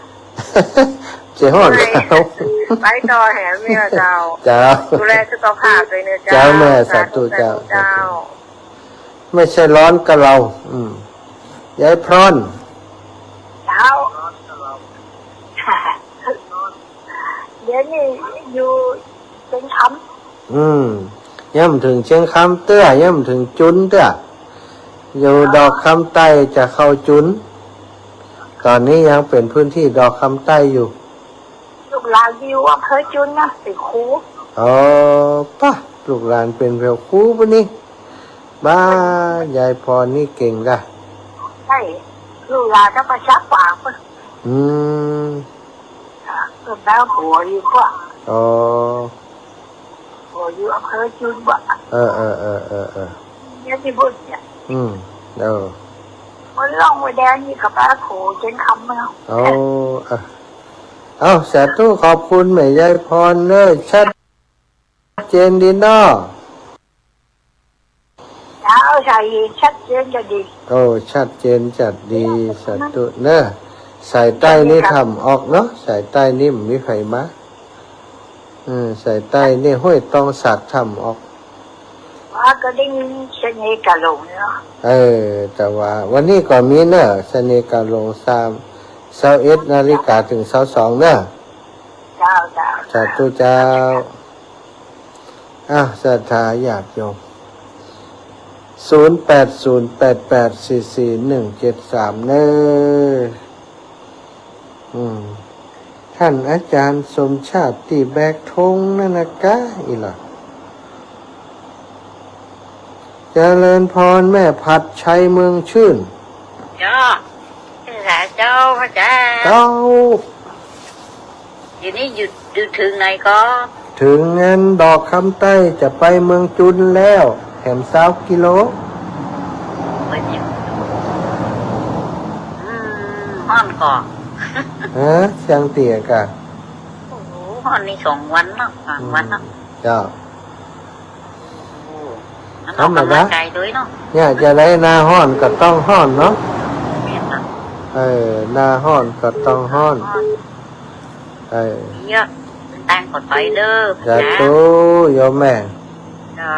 จะฮ้อนกะเฮา เหนื่อย ไปต่อแหมเนี่ยเจ้า เจ้า ดูแลสุขภาพด้วยเนอะเจ้า เจ้าแม่ สาธุ สาธุ เจ้า สาธุเจ้า ไม่ใช่ฮ้อนกะเฮา อืม ยายพรอน เจ้า เดี๋ยวนี้อยู่เชียงคำ อืม ยังบ่เถิงเชียงคำเตื้อ ยังบ่เถิงจุนเตื้อ อยู่ดอกคำใต้จะเข้าจุน ต๋อนนี้ยังเป๋นพื้นที่ดอกคำใต้อยู่ ลูกหลานอยู่อำเภอจุนนะ เป๋นครู อ๋อ ปะ ลูกหลานเป๋นแผวครูปู้นนี่ บ้า ยายพรนี่เก่งละ ใช่ ลูกหลานก็ประชาฝาก อืม ค่ะ ก็เต้าหัวอยู่กว่า อ๋อ หัวอยู่อำเภอจุนกว่า เออ เออ เออ เออ เออ เนี่ยที่บุญเนี่ย อืม เออ มันล่องไว้แดงนี่กับป้าโขเจนคำเนาะ โอ้ เออ เอ้า สาธุ ขอบคุณแม่ยายพรเนอะ ชัดเจนดีเนาะ เจ้า ใช่ ชัดเจนจะดี โอ้ ชัดเจนจะดี สาธุเนอะ สายใต้นี่ถ้ำออกเนาะ สายใต้นี่บ่มีใผมา เออ สายใต้นี่ห้วยตองสากถ้ำออก ว่าก็ได้ยินเสน่ห์กาหลงเนาะ เออ แต่ว่าวันนี้ก็มีเนอะ เสน่ห์กาหลง สาม ซาวเอ็ดนาฬิกาเถิงซาวสองเนอะ เจ้า เจ้า สาธุเจ้า อ่ะ ศรัทธาญาติโยม ศูนย์แปดศูนย์แปดแปดสี่สี่หนึ่งเจ็ดสาม เนอะ อืม ท่านอาจารย์สมชาติตี้แบกธงนั่นนะกะ อีหล่ะ เจริญพรแม่ผัดชัยเมืองชื่น เจ้า สาธุเจ้า พระอาจารย์ เจ้า เดี๋ยวนี้อยู่ อยู่เถิงไหนก็ เถิงอันดอกคำใต้ จะไปเมืองจุนแล้ว แหมซาวกิโล ไปเมืองจุน อืม ฮ้อนก่อ ฮะ เสียงเตี้ยกะ โอ้โห ฮ้อนนี่สองวันเนาะ สามวันเนาะ อืม เจ้า โอ้โห มันออกกำลังกายด้วยเนาะ ธรรมดา เนี่ย จะได้หน้าฮ้อนก็ต้องฮ้อนเนาะ แม่นเนาะ เออ หน้าฮ้อนก็ต้องฮ้อน ฮ้อน เออ เยี่ยม เดินตางปลอดภัยเด้อ สาธุ โยมแม่ เจ้า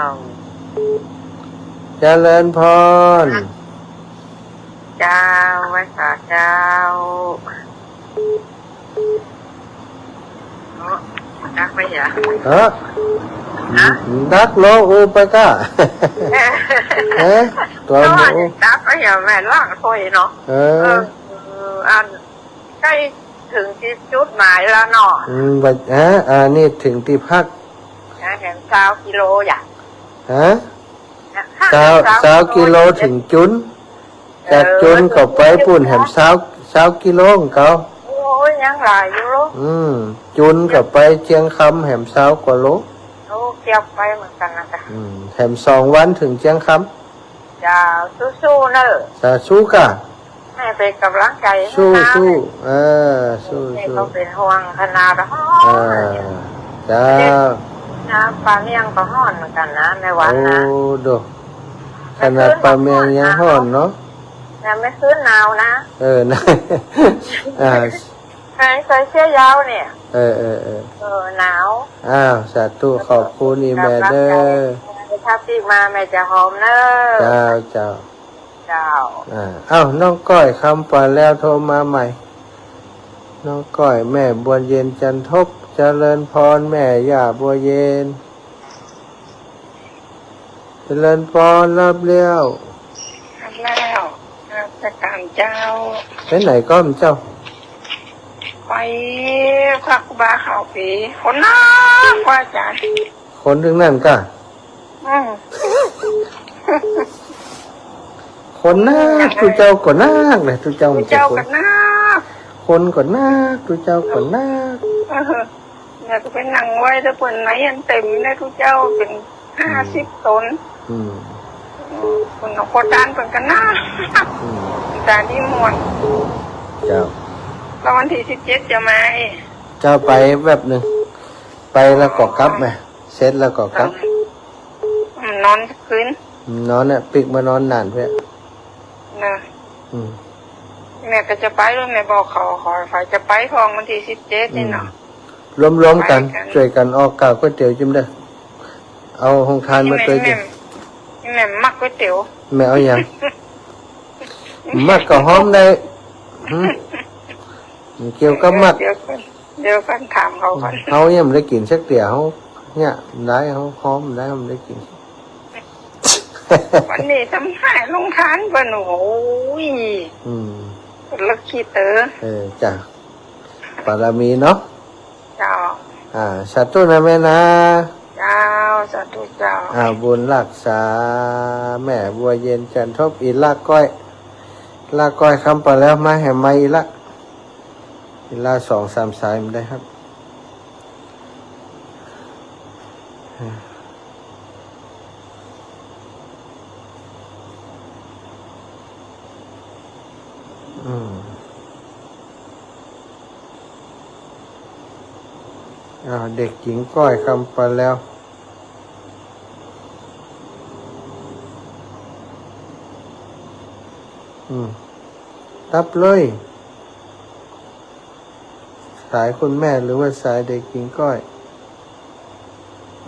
เจริญพร เจ้า ไหว้สาเจ้า ดักไปเหรอ ฮะ ฮะ ดักโลอูไปก้า เอ๊ะ ตัวหมู ดักไปเหรอ แม่ล่างถ้วยเนาะ เออ เออ อัน ใกล้เถิงตี้จุดหมายแล้วเนาะ อืม บัด ฮะ อันนี้เถิงตี้พัก นะ แหมซาวกิโลอย่า ฮะ นะ ซาว ซาวกิโลเถิงจุน จากจุนก็ไปปู้นแหมซาว ซาวกิโลของเขา โอ้ย ยังหลายอยู่ อืม จุนก็ไปเจียงคำแหมซาวกว่าโล โอ้ เกือบไปเหมือนกันนะจ๊ะ อืม แหมสองวันเถิงเจียงคำ เจ้า สู้ๆ เนอะ สาธุก้า แม่เป๋นกำลังใจ๋หื้อ สู้ๆ เออ สู้ๆ แม่ก็เป๋นห่วงขนาด เออ เจ้า น้ำปลาเมี่ยงก็ฮ้อนเหมือนกันนะ แม่วันนะ โอ้ โด ขนาดปลาเมี่ยงยังฮ้อนเนาะ แต่เมื่อคืนหนาวนะ เออ นะ อ่า แม่ใส่เสื้อยาวเนี่ย เออ เออ เออ เออ หนาว อ้าว สาธุ ขอบคุณอีแม่เด้อ ถ้าปิ๊กมาแม่จะหอมเนอะ เจ้า เจ้า เจ้า อ่า อ้าว น้องก้อยคำปาแล้วโทรมาใหม่ น้องก้อย แม่บัวเย็นจันทบ เจริญพรแม่ย่าบัวเย็น เจริญพร รับแล้ว รับแล้ว นมัสก๋านเจ้า ไปไหนก่อนเจ้า ไปพระครูบาเขาปี คนนักว่าอาจารย์ คนถึงนั้นก้า อืม คนนัก ตุ๊เจ้าก็นักนะ ตุ๊เจ้า ตุ๊เจ้าก็นัก คนก็นัก ตุ๊เจ้าก็นัก เออ แม่ก็ไปนั่งไหว้แต่เปิ้นไหนอันเต็มเลย ตุ๊เจ้าเป๋น อืม ห้าสิบต๋น อืม อืม เปิ้นหลวงพ่อจารย์เปิ้นก็นัก อืม จารย์นิมนต์ เจ้า แล้ววันตี้สิบเจ็ดจะมา เจ้าไปแวบนึ่ง ไปแล้วก็กลับมา เสร็จแล้วก็กลับ อืม นอนคืน อืม นอนเนี่ย ปิ๊กมานอนนานเพื่อ นะ อืม แม่ก็จะไปแล้ว แม่บอกเขา เขา เขาจะไปของวันตี้สิบเจ็ดนี่เนาะ อืม รวมๆ กั๋น ไปกั๋น จ้วยกั๋นออกก๋าก๋วยเตี๋ยวกิ๋นเด้อ เอาโฮงทานมาจ้วยกิ๋น แม่ แม่ แม่มักก๋วยเตี๋ยว แม่เอาหยัง มักก็ฮ้อมได้ หืม เกี่ยวกับมัก เดี๋ยวก่อน เดี๋ยวก่อน ถามเขาก่อน เฮายังบ่ได้กิ๋นสักเตื้อ เฮาเนี่ย ได้ เฮาฮ้อมได้ เฮาบ่ได้กิ๋น วันนี้ทำให้โฮงทานเปิ้น โอ้ย อืม เปิ้นละคิด เออ เออ จ้ะ บารมีเนาะ เจ้า อ่า สาธุนะแม่นะ เจ้า สาธุเจ้า อ่า บุญฮักษา แม่บัวเย็นจันทบ อีหล้าก้อย หล้าก้อยคำปาแล้ว มาแหมใหม่อีกละ เวลาสองสามสายมันได้ครับ อืม อ่า เด็กหญิงก้อยคำปาแล้ว อืม ตับเลย สายคุณแม่หรือว่าสายเด็กหญิงก้อย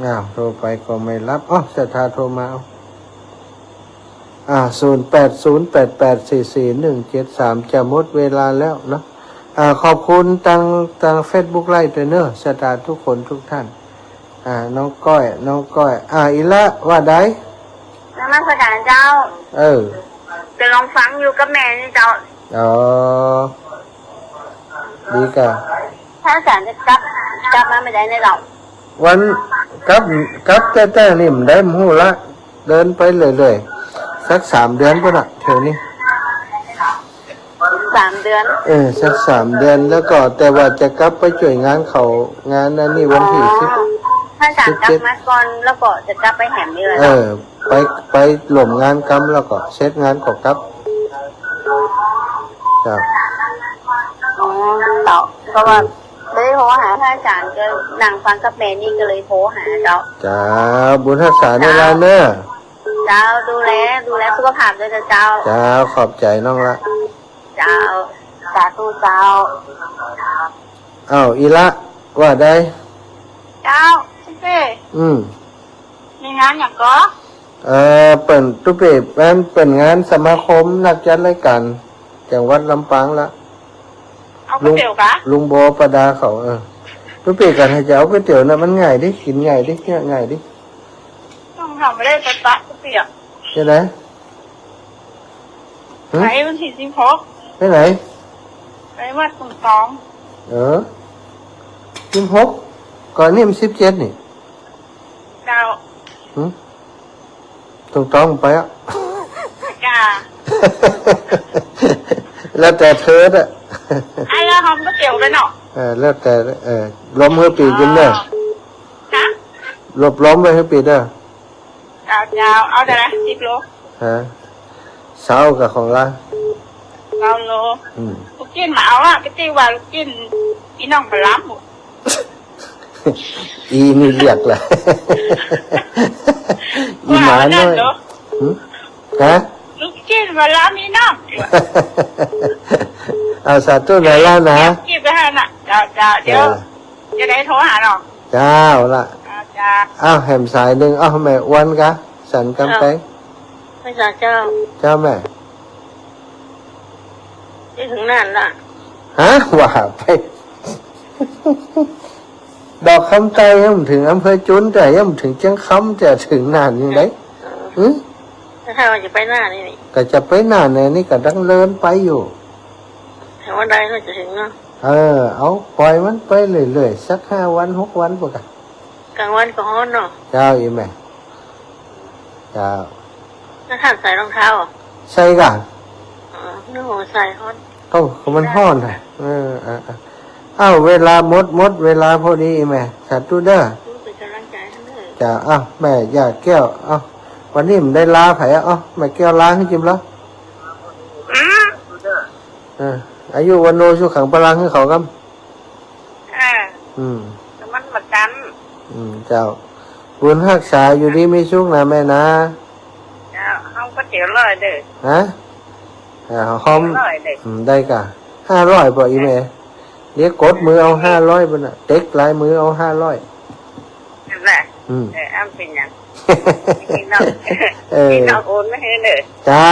อ้าว โทรไปก็ไม่รับ อ้าว ศรัทธาโทรมา เอา อ่า ศูนย์แปดศูนย์แปดแปดสี่สี่หนึ่งเจ็ดสาม จะหมดเวลาแล้วเนาะ อ่า ขอบคุณตาง ตางเฟซบุ๊กไลฟ์ด้วยเนอะ ศรัทธาทุกคนทุกท่าน อ่า น้องก้อย น้องก้อย อ่า อีละ ว่าใด นมัสการเจ้า เออ จะลองฟังอยู่กับแม่นี่เจ้า อ๋อ ดีก่ะ พระอาจารย์จะกลับ กลับมาเมื่อใดเนี่ยเจ้า วัน กลับ กลับแต่ แต่นี่มันได้หมู่ละ เดินไปเรื่อยๆ สักสามเดือนพุ้นน่ะ เที่ยวนี้ สามเดือน เออ สักสามเดือน แล้วก็ แต่ว่าจะกลับไปจ้วยงานเขา งานอันนี้วันตี้ อ๋อ สิบ พระอาจารย์กลับมาก่อน แล้วก็จะกลับไปแหมนี่เลย เออ ไป ไปร่วมงานกำ แล้วก็เสร็จงานก็กลับ ครับ อ๋อ เจ้า เพราะว่า อืม ไม่ได้โทรหาพระอาจารย์ ก็นั่งฟังกับแม่นี่ก็เลยโทรหาเจ้า เจ้า บุญฮักษาในลาวเนอะ เจ้า ดูแล ดูแลสุขภาพด้วยนะเจ้า เจ้า ขอบใจน้องละ เจ้า สาธุเจ้า อ้าว อีละ ว่าใด เจ้า ตุ๊เป้ อืม มีงานหยังก่อ เอ่อ เปิ้น ตุ๊เป้ แม่นเปิ้นงานสมาคมนักจัดรายการจังหวัดลำปางละ เอาก๋วยเตี๋ยวกะ ลุง ลุงโบประดาเขา เออ ตุ๊เป้ กั๋นหื้อจะเอาก๋วยเตี๋ยวน่ะ มันง่ายดิ กิ๋นง่ายดิ เคี้ยวง่ายดิ ต้องทำไม่ได้ไปปะก๋วยเตี๋ยว จะได ฮะ ไปวันตี้สิบหก ไปไหน ไปวัดตุ่มตอง เออ สิบหก ก่อนนี่มันสิบเจ็ดนี่ เจ้า หึ ตุ่มตองไปอ่ะ จ้า แล้วแต่เธอน่ะ ไอ้ละหอมก๋วยเตี๋ยวไปเนาะ เออ แล้วแต่ เออ ล้มหื้อปี้กิ๋นเน่อ อ๋อ ฮะ รวบรวมไว้หื้อปี้เน่อ เจ้า เจ้า เอาเท่าไหร่ สิบโล ฮะ ซาวกับของละ ซาวโล อืม ลูกจิ๊นมาเอาอ่ะ ไปตี้ว่าลูกจิ๊น อีน้องปลาล้ำ อีนี่เรียกละ อีหมาน้อย ว่านั่นเหรอ หึ ฮะ ลูกจิ๊นปลาล้ำอีน้อง เอาสาธุหน่อยละนะ จิ๊บไปให้น่ะ เจ้า เจ้า เดี๋ยว เออ จะได้โทรหาเนาะ เจ้าละ เจ้า เจ้า อ้าว แหมสายนึ่ง อ้าว แม่อ้วนกะ สันกำแปง เจ้า พระเจ้า เจ้าแม่ จะถึงน่านละ ฮะ ว่าไป ดอกคำใต้ยังบ่เถิงอำเภอจุน แต่ยังบ่เถิงเจียงคำ จะเถิงน่านยังไง เออ หึ ถ้าว่าจะไปน่านนี่ ก็จะไปน่านนี่ นี่ก็ดังเลินไปอยู่ แต่ว่าได้ก็จะถึงเนาะ เออ เอา ปล่อยมันไปเรื่อยๆ สักห้าวัน หกวันพุ้นกะ กลางวันก็ฮ้อนเนาะ เจ้า อีแม่ เจ้า แล้วท่านใส่รองเท้าเหรอ ใส่ก่ะ อ๋อ นึกว่าใส่ฮ้อน เอ้า ก็มันฮ้อนน่ะ เออ อ่ะ อ่ะ อ้าว เวลาหมด หมดเวลาพอดี อีแม่ สาธุเด้อ เป็นกำลังใจให้เด้อ เจ้า อ้าว แม่ย่าแก้ว อ้าว วันนี้บ่ได้ลาใผอ่ะ อ้าว แม่แก้วลาหื้อจิมละ อืม เออ อายุวัณโณสุขังพลังหื้อเขากำ อ่า อืม มันมาตัน อืม เจ้า บุญฮักษาอยู่ดีมีสุขนะแม่นะ เจ้า ฮ้อมก๋วยเตี๋ยวร้อยเด้อ ฮะ อ่า ฮ้อม ก๋วยเตี๋ยวร้อยเด้อ อืม ได้ก่ะ ห้าร้อย บ่อีแม่ เดี๋ยวกดมือเอาห้าร้อยพุ้นน่ะ เต็กลายมือเอาห้าร้อย นั่นแหละ อืม เออ อ้ำเป็นหยัง พี่น้อง เออ พี่น้องโอนมาให้เด้อ เจ้า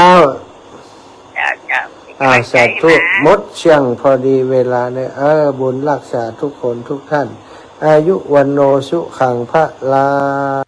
เจ้า เจ้า อ่า สาธุ หมดเสี้ยงพอดีเวลาเนี่ย เออ บุญฮักษาทุกคนทุกท่าน อายุวัณโณสุขังพลัง